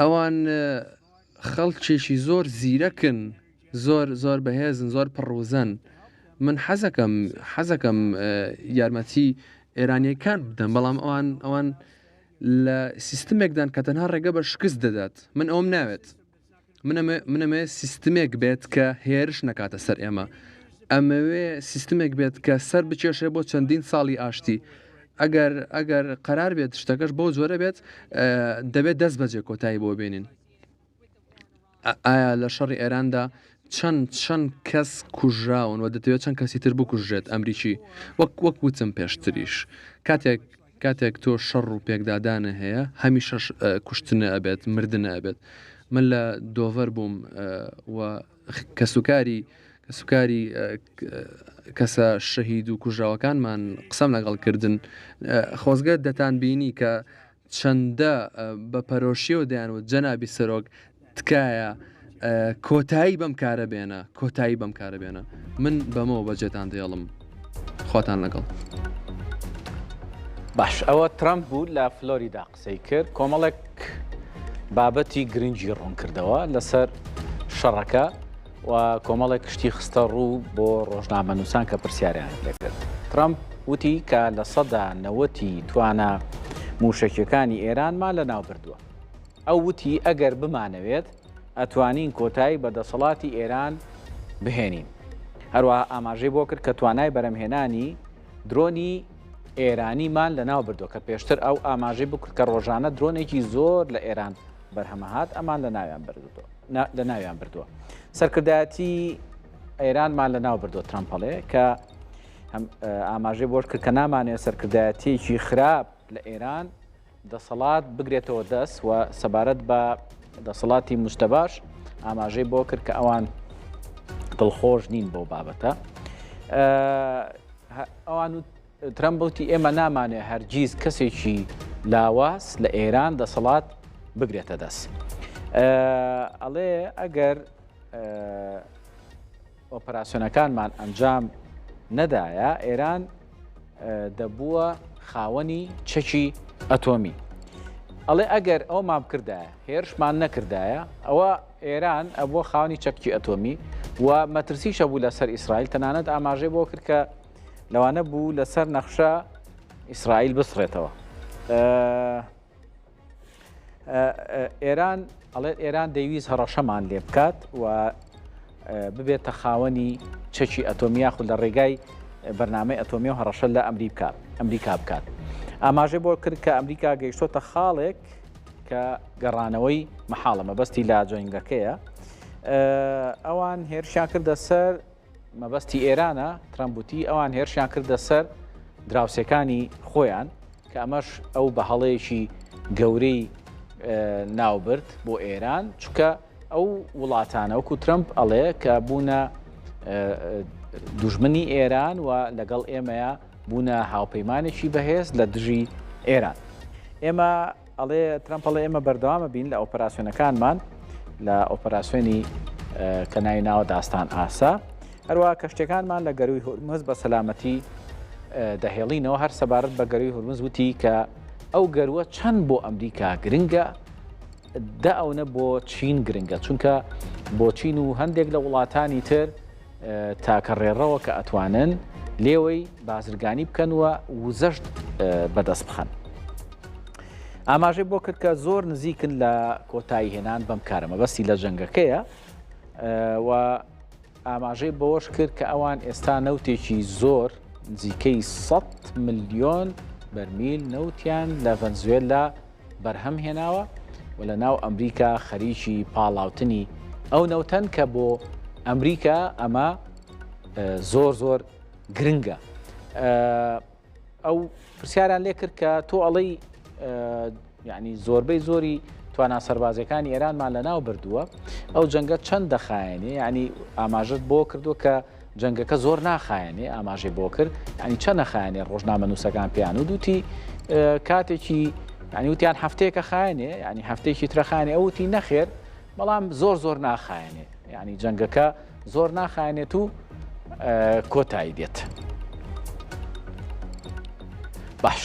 ئەوان خەڵکێکی زۆر زیرەکن زۆر زۆر بەهێزن زۆر پڕوزەن من حەزەکەم حەزەکەم یارمەتی ئێرانیەکان بدەم بەڵام ئەوان ئەوان لە سیستمێکدان کە تەنها ڕێگە بە شکست دەدات من ئەوم ناوێت منەمەوێ سیستمێک بێت کە هێرش نەکاتە سەر ئێمە ئەمەوێ سیستمێک بێت کە سەر بکێشێ بۆ چەندین ساڵی ئاشتی ئەگەر ئەگەر قەرار بێت شتەکەش بەو جۆرە بێت دەبێت دەست بەجێ کۆتایی بۆ بێنین ئایا لە شەڕی ئێراندا چەند چەند کەس کوژراون و دەتەوێت چەند کەسی تر بکوژرێت ئەمریکی وەک وەک وتم پێشتریش کاتێک کاتێک تۆ شەڕ و پێکدادانە هەیە هەمیشەش کوشتنە ئەبێت مردنە ئەبێت من لە دۆڤەر بووم و کەسوکاری کەسوکاری کەسە شەهید و کوژراوەکانمان قسەم لەگەڵ کردن خۆزگە دەتان بینی کە چەندە بە پەرۆشیەوە دەیانوت جەنابی سەرۆک تکایە کۆتایی بەم کارە بێنە کۆتایی بەم کارە بێنە من بەمەوە بەجێتان دێڵم خواتان لەگەڵ. باش ئەوە ترەمپ بوو لە فلۆریدا قسەی کرد کۆمەڵێک بابەتی گرنگی ڕوون کردەوە لەسەر شەڕەکە و کۆمەڵێک شتی خستە ڕوو بۆ ڕۆژنامەنووسان کە پرسیاریان لێکرد ترەمپ وتی کە لە سەدا نەوەتی توانا موشەکیەکانی ئێرانمان لەناو بردووە. ئەو وتی ئەگەر بمانەوێت ئەتوانین کۆتایی بە دەسەڵاتی ئێران بهێنین. هەروەها ئاماژەی بۆ کرد کە توانای بەرەمهێنانی درۆنی ئێرانیمان لەناو بردووە کە پێشتر ئەو ئاماژەی بکرد کە ڕۆژانە درۆنێکی زۆر لە ئێران بەرهەمەهات ئەمان لەناویان بردووە. سەرکردایەتی ئێرانمان لەناو بردووە ترەمپ ئەڵێ کە ئاماژەی بۆش کرد کە نامانەوێت سەرکردایەتیەکی خراپ لە ئێران دەسەڵات بگرێتەوە دەست و سەبارەت بە دەسەڵاتی مجتەباش ئاماژەی بۆ کرد کە ئەوان دڵخۆش نین بۆ بابەتە ئەوان ترەمپ وتی ئێمە نامانێ هەرگیز کەسێکی لاواز لە ئێران دەسەڵات بگرێتە دەست. ئەڵێ ئەگەر ئۆپەراسیۆنەکانمان ئەنجام نەدایە ئێران دەبووە خاوەنی چەکی ئەتۆمی. ئەڵێ ئەگەر ئەومان بکردایە هێرشمان نەکردایە ئەوە ئێران ئەبووە خاوەنی چەکی ئەتۆمی و مەترسیشە بوو لەسەر ئیسرائیل تەنانەت ئاماژەی بۆ کرد کە لەوانە بوو لەسەر نەخشە ئیسرائیل بسڕێتەوە. ئێران ئەڵێت ئێران دەیویست هەڕەشەمان لێ بکات و ببێتە خاوەنی چەکی ئەتۆمی یاخود لە ڕێگای بەرنامەی ئەتۆمی و هەڕەشە لە ئەمریکا ئەمریکا بکات. ئاماژەی بۆ کرد کە ئەمریکا گەیشتۆتە خاڵێک کە گەڕانەوەی مەحاڵە مەبەستی لا جەنگەکەیە ئەوان هێرشیان کردە سەر مەبەستی ئێرانە، ترەمپ وتی، ئەوان هێرشیان کردە سەر دراوسێکانی خۆیان، کە ئەمەش ئەو بە هەڵەیەکی گەورەی ناوبرد بۆ ئێران، چونکە ئەو وڵاتانە وەکو ترەمپ ئەڵێ کە بوونە دوژمنی ئێران و لەگەڵ ئێمەیە بوونە هاوپەیمانێکی بەهێز لە دژی ئێران. ئێمە ئەڵێ ترەمپ ئەڵێ ئێمە بەردەوامە بین لە ئۆپەراسیۆنەکانمان لە ئۆپەراسیۆنی کە ناوی ناوە داستان ئاسا هەروە کەشتەکانمان لە گەروی هورمز بە سەلامەتی دەهێڵینەوە هەر سەبارەت بە گەروی هورمز وتی کە ئەو گەروە چەند بۆ ئەمریکا گرنگە. دە ئەونە بۆ چین گرنگە چونکە بۆ چین و هەندێک لە وڵاتانی تر تاکە ڕێڕەوە کە ئەتوانن لێوەی بازرگانی بکەن و وزەشت بەدەست بخەن. ئاماژەی بۆ کرد کە زۆر نزیکن لە کۆتایی هێنان بەم کارە مەبەستی لە جەنگەکەیە و ئاماژەی بەوەش کرد کە ئەوان ئێستا نەوتێکی زۆر نزیکەی 100 ملیۆن بەرمیل نەوتیان لە ڤەنزوێلا بەرهەم هێناوە و لە ناو ئەمریکا خەریکی پاڵاوتنی ئەو نەوتەن کە بۆ ئەمریکا ئەمە زۆر زۆر گرنگە. ئەو پرسیاران لێ کرد کە تۆ ئەڵێی یعنی زۆربەی زۆری توانا سەربازیەکانی ئێرانمان لەناو بردووە ئەو جەنگە چەند دەخایەنێ یعنی ئاماژت بۆ کردووە کە جەنگەکە زۆر ناخایەنێ ئاماژەی بۆ کرد ینی چەند نەخایەنێ ڕۆژنامە نووسەکان پێیان و دوتی کاتێکی ینی وتیان هەفتەیەکە خایەنێ ینی هەفتەیەکی ترەخانێ ئەوتی نەخێر بەڵام زۆر زۆر ناخایەنێ یعنی جەنگەکە زۆر ناخایەنێت و کۆتایی دێت. باش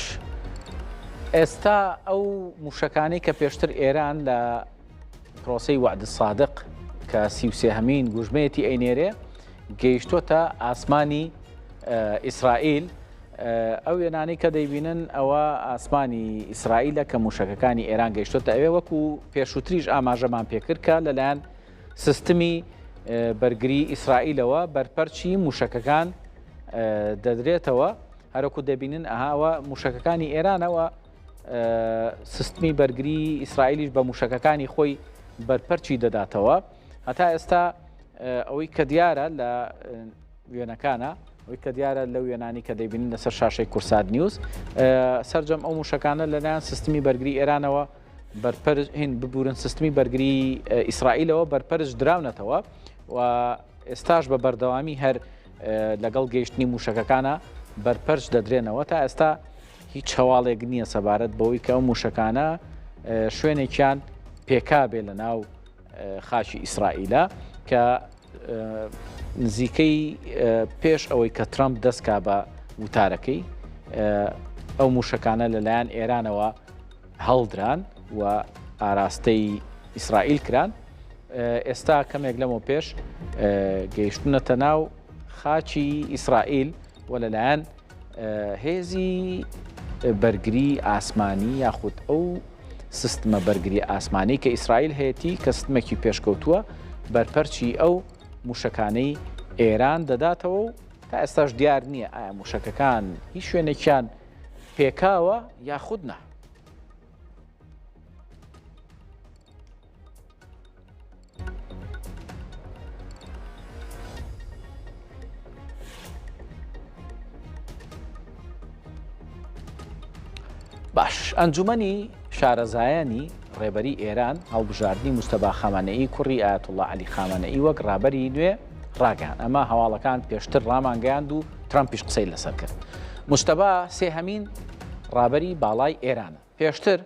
ئێستا ئەو موشەکانەی کە پێشتر ئێران لە پرۆسی وعد سادق کە سیوسێهمین گوژمەیەتی ئەینێرێ گەیشتۆتە ئاسمانی ئیسرائیل ئەو وێنانەی کە دەیبینن ئەوە ئاسمانی ئیسرائیلە کە موشەکەکانی ئێران گەیشتۆتە ئەوێ وەکو پێشووتریش ئاماژەمان پێکرد کە لەلایەن سیستمی بەرگری ئیسرائیلەوە بەرپەرچی موشەکەکان دەدرێتەوە هەرەکو دەبینن ئەهاوە موشەکەکانی ئێرانەوە سیستمی بەرگری ئیسرائیلیش بە موشەکەکانی خۆی بەرپەرچی دەداتەوە هەتا ئێستا ئەوەی کە دیارە لە وێنەکانە ئەوەی کە دیارە لەو وێنانی کە دەیبینن لەسەر شاشەی کورسات نیوز سەرجەم ئەو موشەکانە لەلایەن سیستمی بەرگری ئێرانەوە بەرپەرچ هین ببورن سیستمی بەرگری ئیسرائیلەوە بەرپەرچ دراونەتەوە و ئێستاش بە بەردەوامی هەر لەگەڵ گەیشتنی موشەکەکانە بەرپەرچ دەدرێنەوە تا ئێستا هیچ هەواڵێک نییە سەبارەت بەوەی کە ئەو موشەکانە شوێنێکیان پێکابێ لە ناو خاکی ئیسرائیلە کە نزیکەی پێش ئەوەی کە ترامپ دەستکا بە وتارەکەی ئەو موشەکانە لەلایەن ئێرانەوە هەڵدران و ئاراستەی ئیسرائیل کران ئێستا کەمێک لەمە پێش گەیشتونەتە ناو خاکی ئیسرائیل و لەلایەن هێزی بەرگری ئاسمانی یاخود ئەو سیستمە بەرگری ئاسمانی کە ئیسرائیل هەیەی کە سیستمێکی پێشکەوتووە بەرپەرچی ئەو موشەکانەی ئێران دەداتەوە و تا ئێستاش دیار نییە ئایا موشەکەکان هیچ شوێنێکیان پێکاوە یاخود نا. باش ئەنجومەنی شارەزایانی ڕێبەری ئێران هەڵبژاردنی مجتەبا خامنەیی کوڕی ئایەتوڵڵا عەلی خامنەیی وەک ڕابەری نوێ ڕاگەیاند. ئەمە هەواڵەکان پێشتر ڕامانگەیاند و ترەمپیش قسەی لەسەر کرد. مجتەبا سێهەمین ڕابەری باڵای ئێرانە. پێشتر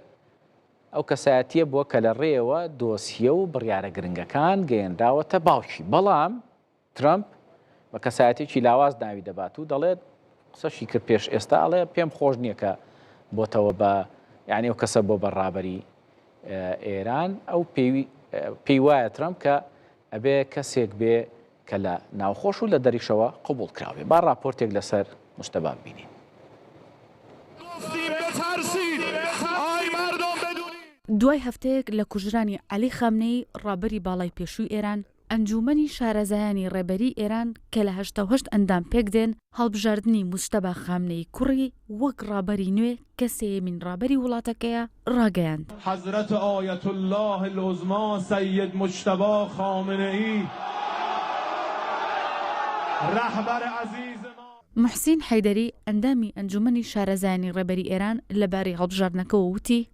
ئەو کەسایەتییە بووە کە لە ڕێیەوە دۆسیە و بڕیارە گرنگەکان گەیەنراوەتە باوکی. بەڵام ترەمپ بە کەسایەتیەکی لاواز ناوی دەبات و دەڵێت قسەشی کرد پێش ئێستا ئەڵێ پێم خۆش نییە کە بۆتەوە بە یعنی ئەو کەسە بۆ بە ڕابەری ئێران ئەو پێی وایە ترەمپ کە ئەبێ کەسێک بێ کە لە ناوخۆش و لە دەریشەوە قبوڵ کراوێ با ڕاپۆرتێک لەسەر مجتەبا ببینین. دوای هەفتەیەک لە کوژرانی عەلی خامنەیی ڕابەری باڵای پێشووی ئێران، ئەنجوومەنی شارەزایانی ڕێبەریی ئێران کە لە 88 ئەندام پێکدێن، هەڵبژاردنی موجتەبا خامنەیی کوڕی وەک ڕابەری نوێ کە سێیەمین ڕابەری وڵاتەکەیە، ڕاگەیاند. حضرت آیت اللە العظمی سید مجتبی خامنه ای رهبر عزیز ما. موحسین حەیدەری، ئەندامی ئەنجوومەنی شارەزایانی ڕێبەری ئێران لەبارەی هەڵبژاردنەکەوە وتی،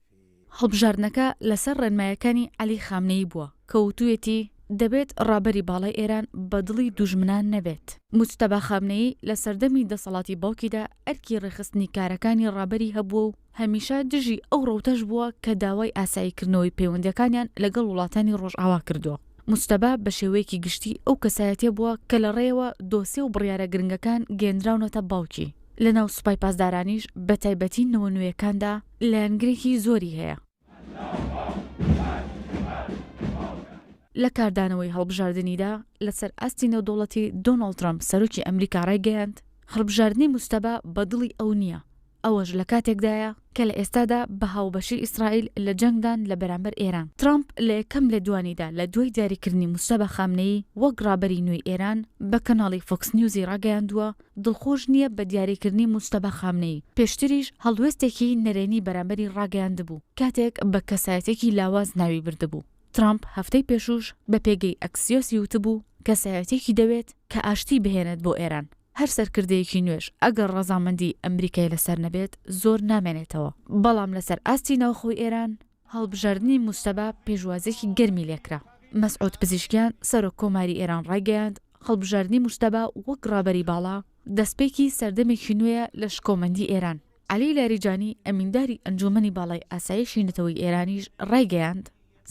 هەڵبژاردنەکە لەسەر ڕێنمایەکانی عەلی خامنەیی بووە کە وتوویەتی، دەبێت ڕابەری باڵای ئێران بە دڵی دوژمنان نەبێت. موجتەبا خامنەیی لە سەردەمی دەسەڵاتی باوکیدا ئەرکی ڕێکخستنی کارەکانی ڕابەری هەبووە و هەمیشە دژی ئەو ڕەوتەش بووە کە داوای ئاساییکردنەوەی پەیوەندییەکانیان لەگەڵ وڵاتانی ڕۆژئاوا کردووە. موجتەبا بە شێوەیەکی گشتی ئەو کەسایەتیە بووە کە لە ڕێیەوە دۆسیە و بڕیارە گرنگەکان گەیەندراونەتە باوکی. لەناو سوپای پاسدارانیش بە تایبەتی نەوە نوێیەکاندا لایەنگرێکی زۆری هەیە. لە کاردانەوەی هەڵبژاردنیدا لەسەر ئاستی نێودەوڵەتی دۆناڵد ترەمپ سەرۆکی ئەمریکا ڕایگەیاند، هەڵبژاردنی موجتەبا بە دڵی ئەو نییە، ئەوەش لە کاتێکدایە کە لە ئێستادا بە هاوبەشی ئیسرائیل لە جەنگدان لە بەرامبەر ئێران. ترەمپ لە یەکەم لێدوانیدا لە دوای دیاریکردنی موجتەبا خامنەیی وەک ڕابەری نوێی ئێران بە کەناڵی فۆکس نیوزی ڕاگەیاندووە، دڵخۆش نییە بە دیاریکردنی موجتەبا خامنەیی، پێشتریش هەڵوێستێکی نەرێنی بەرامبەری ڕاگەیاندبوو کاتێک بە کەسایەتیەکی لاواز ناوی بردبوو. ترەمپ هەفتەی پێشووش بە پێگەی ئەکسیۆسی وتبوو، کەسایەتیەکی دەوێت کە ئاشتی بهێنێت بۆ ئێران، هەر سەرکردەیەکی نوێش ئەگەر ڕەزامەندیی ئەمریکای لەسەر نەبێت زۆر نامێنێتەوە، بەڵام لەسەر ئاستی ناوخۆی ئێران، هەڵبژاردنی موجتەبا پێشوازییەکی گەرمی لێکرا. مەسعود پزیشکیان، سەرۆک کۆماری ئێران ڕایگەیاند، هەڵبژاردنی موجتەبا وەک ڕابەری باڵا، دەستپێکی سەردەمێکی نوێیە لە شکۆمەندی ئێران. عەلی لاریجانی، ئەمینداری ئەنجوومەنی باڵای ئاسایشی نەتەوەی ئێرانیش ڕایگەیاند،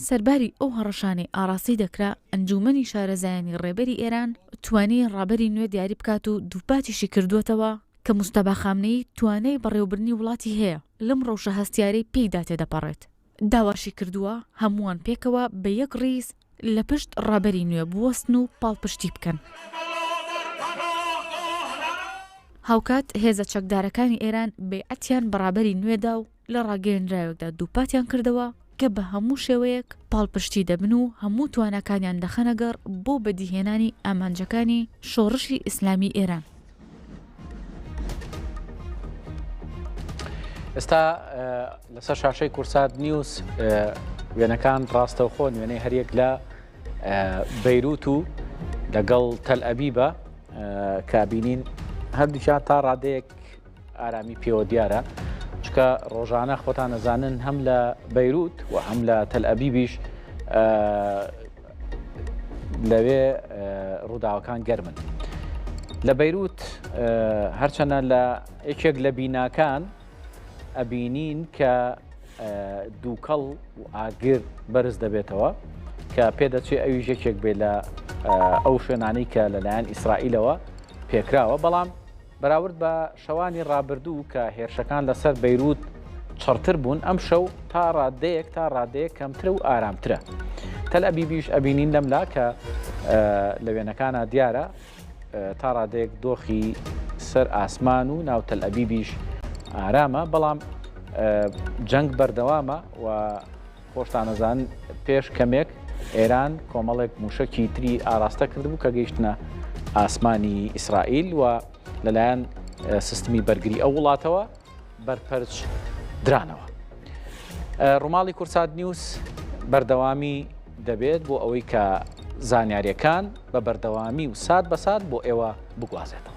سەرباری ئەو هەڕەشانەی ئاڕاستەی دەکرا، ئەنجوومەنی شارەزایانی ڕێبەری ئێران توانی ڕابەری نوێ دیاری بکات و دووپاتیشی کردووەتەوە کە موجتەبا خامنەیی توانای بەڕێوەبردنی وڵاتی هەیە لەم ڕەوشە هەستیارەی پێیدا تێدەپەڕێت. داواشی کردووە هەمووان پێکەوە بە یەک ڕیز لە پشت ڕابەری نوێ بوەستن و پاڵپشتی بکەن. هاوکات هێزە چەکدارەکانی ئێران بەیعەتیان بە ڕابەری نوێ دا و لە ڕاگەیەندراوێکدا دووپاتیان کردەوە کە بە هەموو شێوەیەک پاڵپشتی دەبن و هەموو تواناکانیان دەخەنە گەڕ بۆ بەدیهێنانی ئامانجەکانی شۆڕشی ئیسلامی ئێران. ئێستا لەسەر شاشەی کورسات نیوز وێنەکان ڕاستەوخۆ وێنەی هەریەک لە بەیروت و لەگەڵ تەل ئەبیبە کە بینین هەردووکیان تا ڕادەیەک ئارامی پێوە دیارە چکە ڕۆژانە خۆتان نەزانن هەم لە بەیروت و هەم لە تەل ئەبیبیش لەوێ ڕووداوەکان گەرمن. لە بەیروت هەرچەنە لە یەکێک لە بیناکان ئەبینین کە دووکەڵ و ئاگر بەرز دەبێتەوە کە پێدەچێ ئەویش یەکێک بێ لە ئەو شوێنانەی کە لەلایەن ئیسرائیلەوە پێکراوە بەڵام بەراورد بە شەوانی ڕابردوو کە هێرشەکان لەسەر بەیروت چڕتر بوون، ئەمشەو تا ڕادەیەک تا ڕادەیەک کەمترە و ئارامترە. تەل ئەبیبیش ئەبینین لەملا کە لە وێنەکانا دیارە تا ڕادەیەک دۆخی سەر ئاسمان و ناو تەل ئەبیبیش ئارامە، بەڵام جەنگ بەردەوامە و خۆشتان ئەزانن پێش کەمێک ئێران کۆمەڵێک مووشەکی تری ئاراستە کردبوو کە گەیشتنە ئاسمانی ئیسرائیل و لەلایەن سیستمی بەرگری ئەو وڵاتەوە بەرپەرچ درانەوە. ڕووماڵی کورسات نیوز بەردەوامی دەبێت بۆ ئەوەی کە زانیاریەکان بە بەردەوامی و سات بە سات بۆ ئێوە بگوازێتەوە.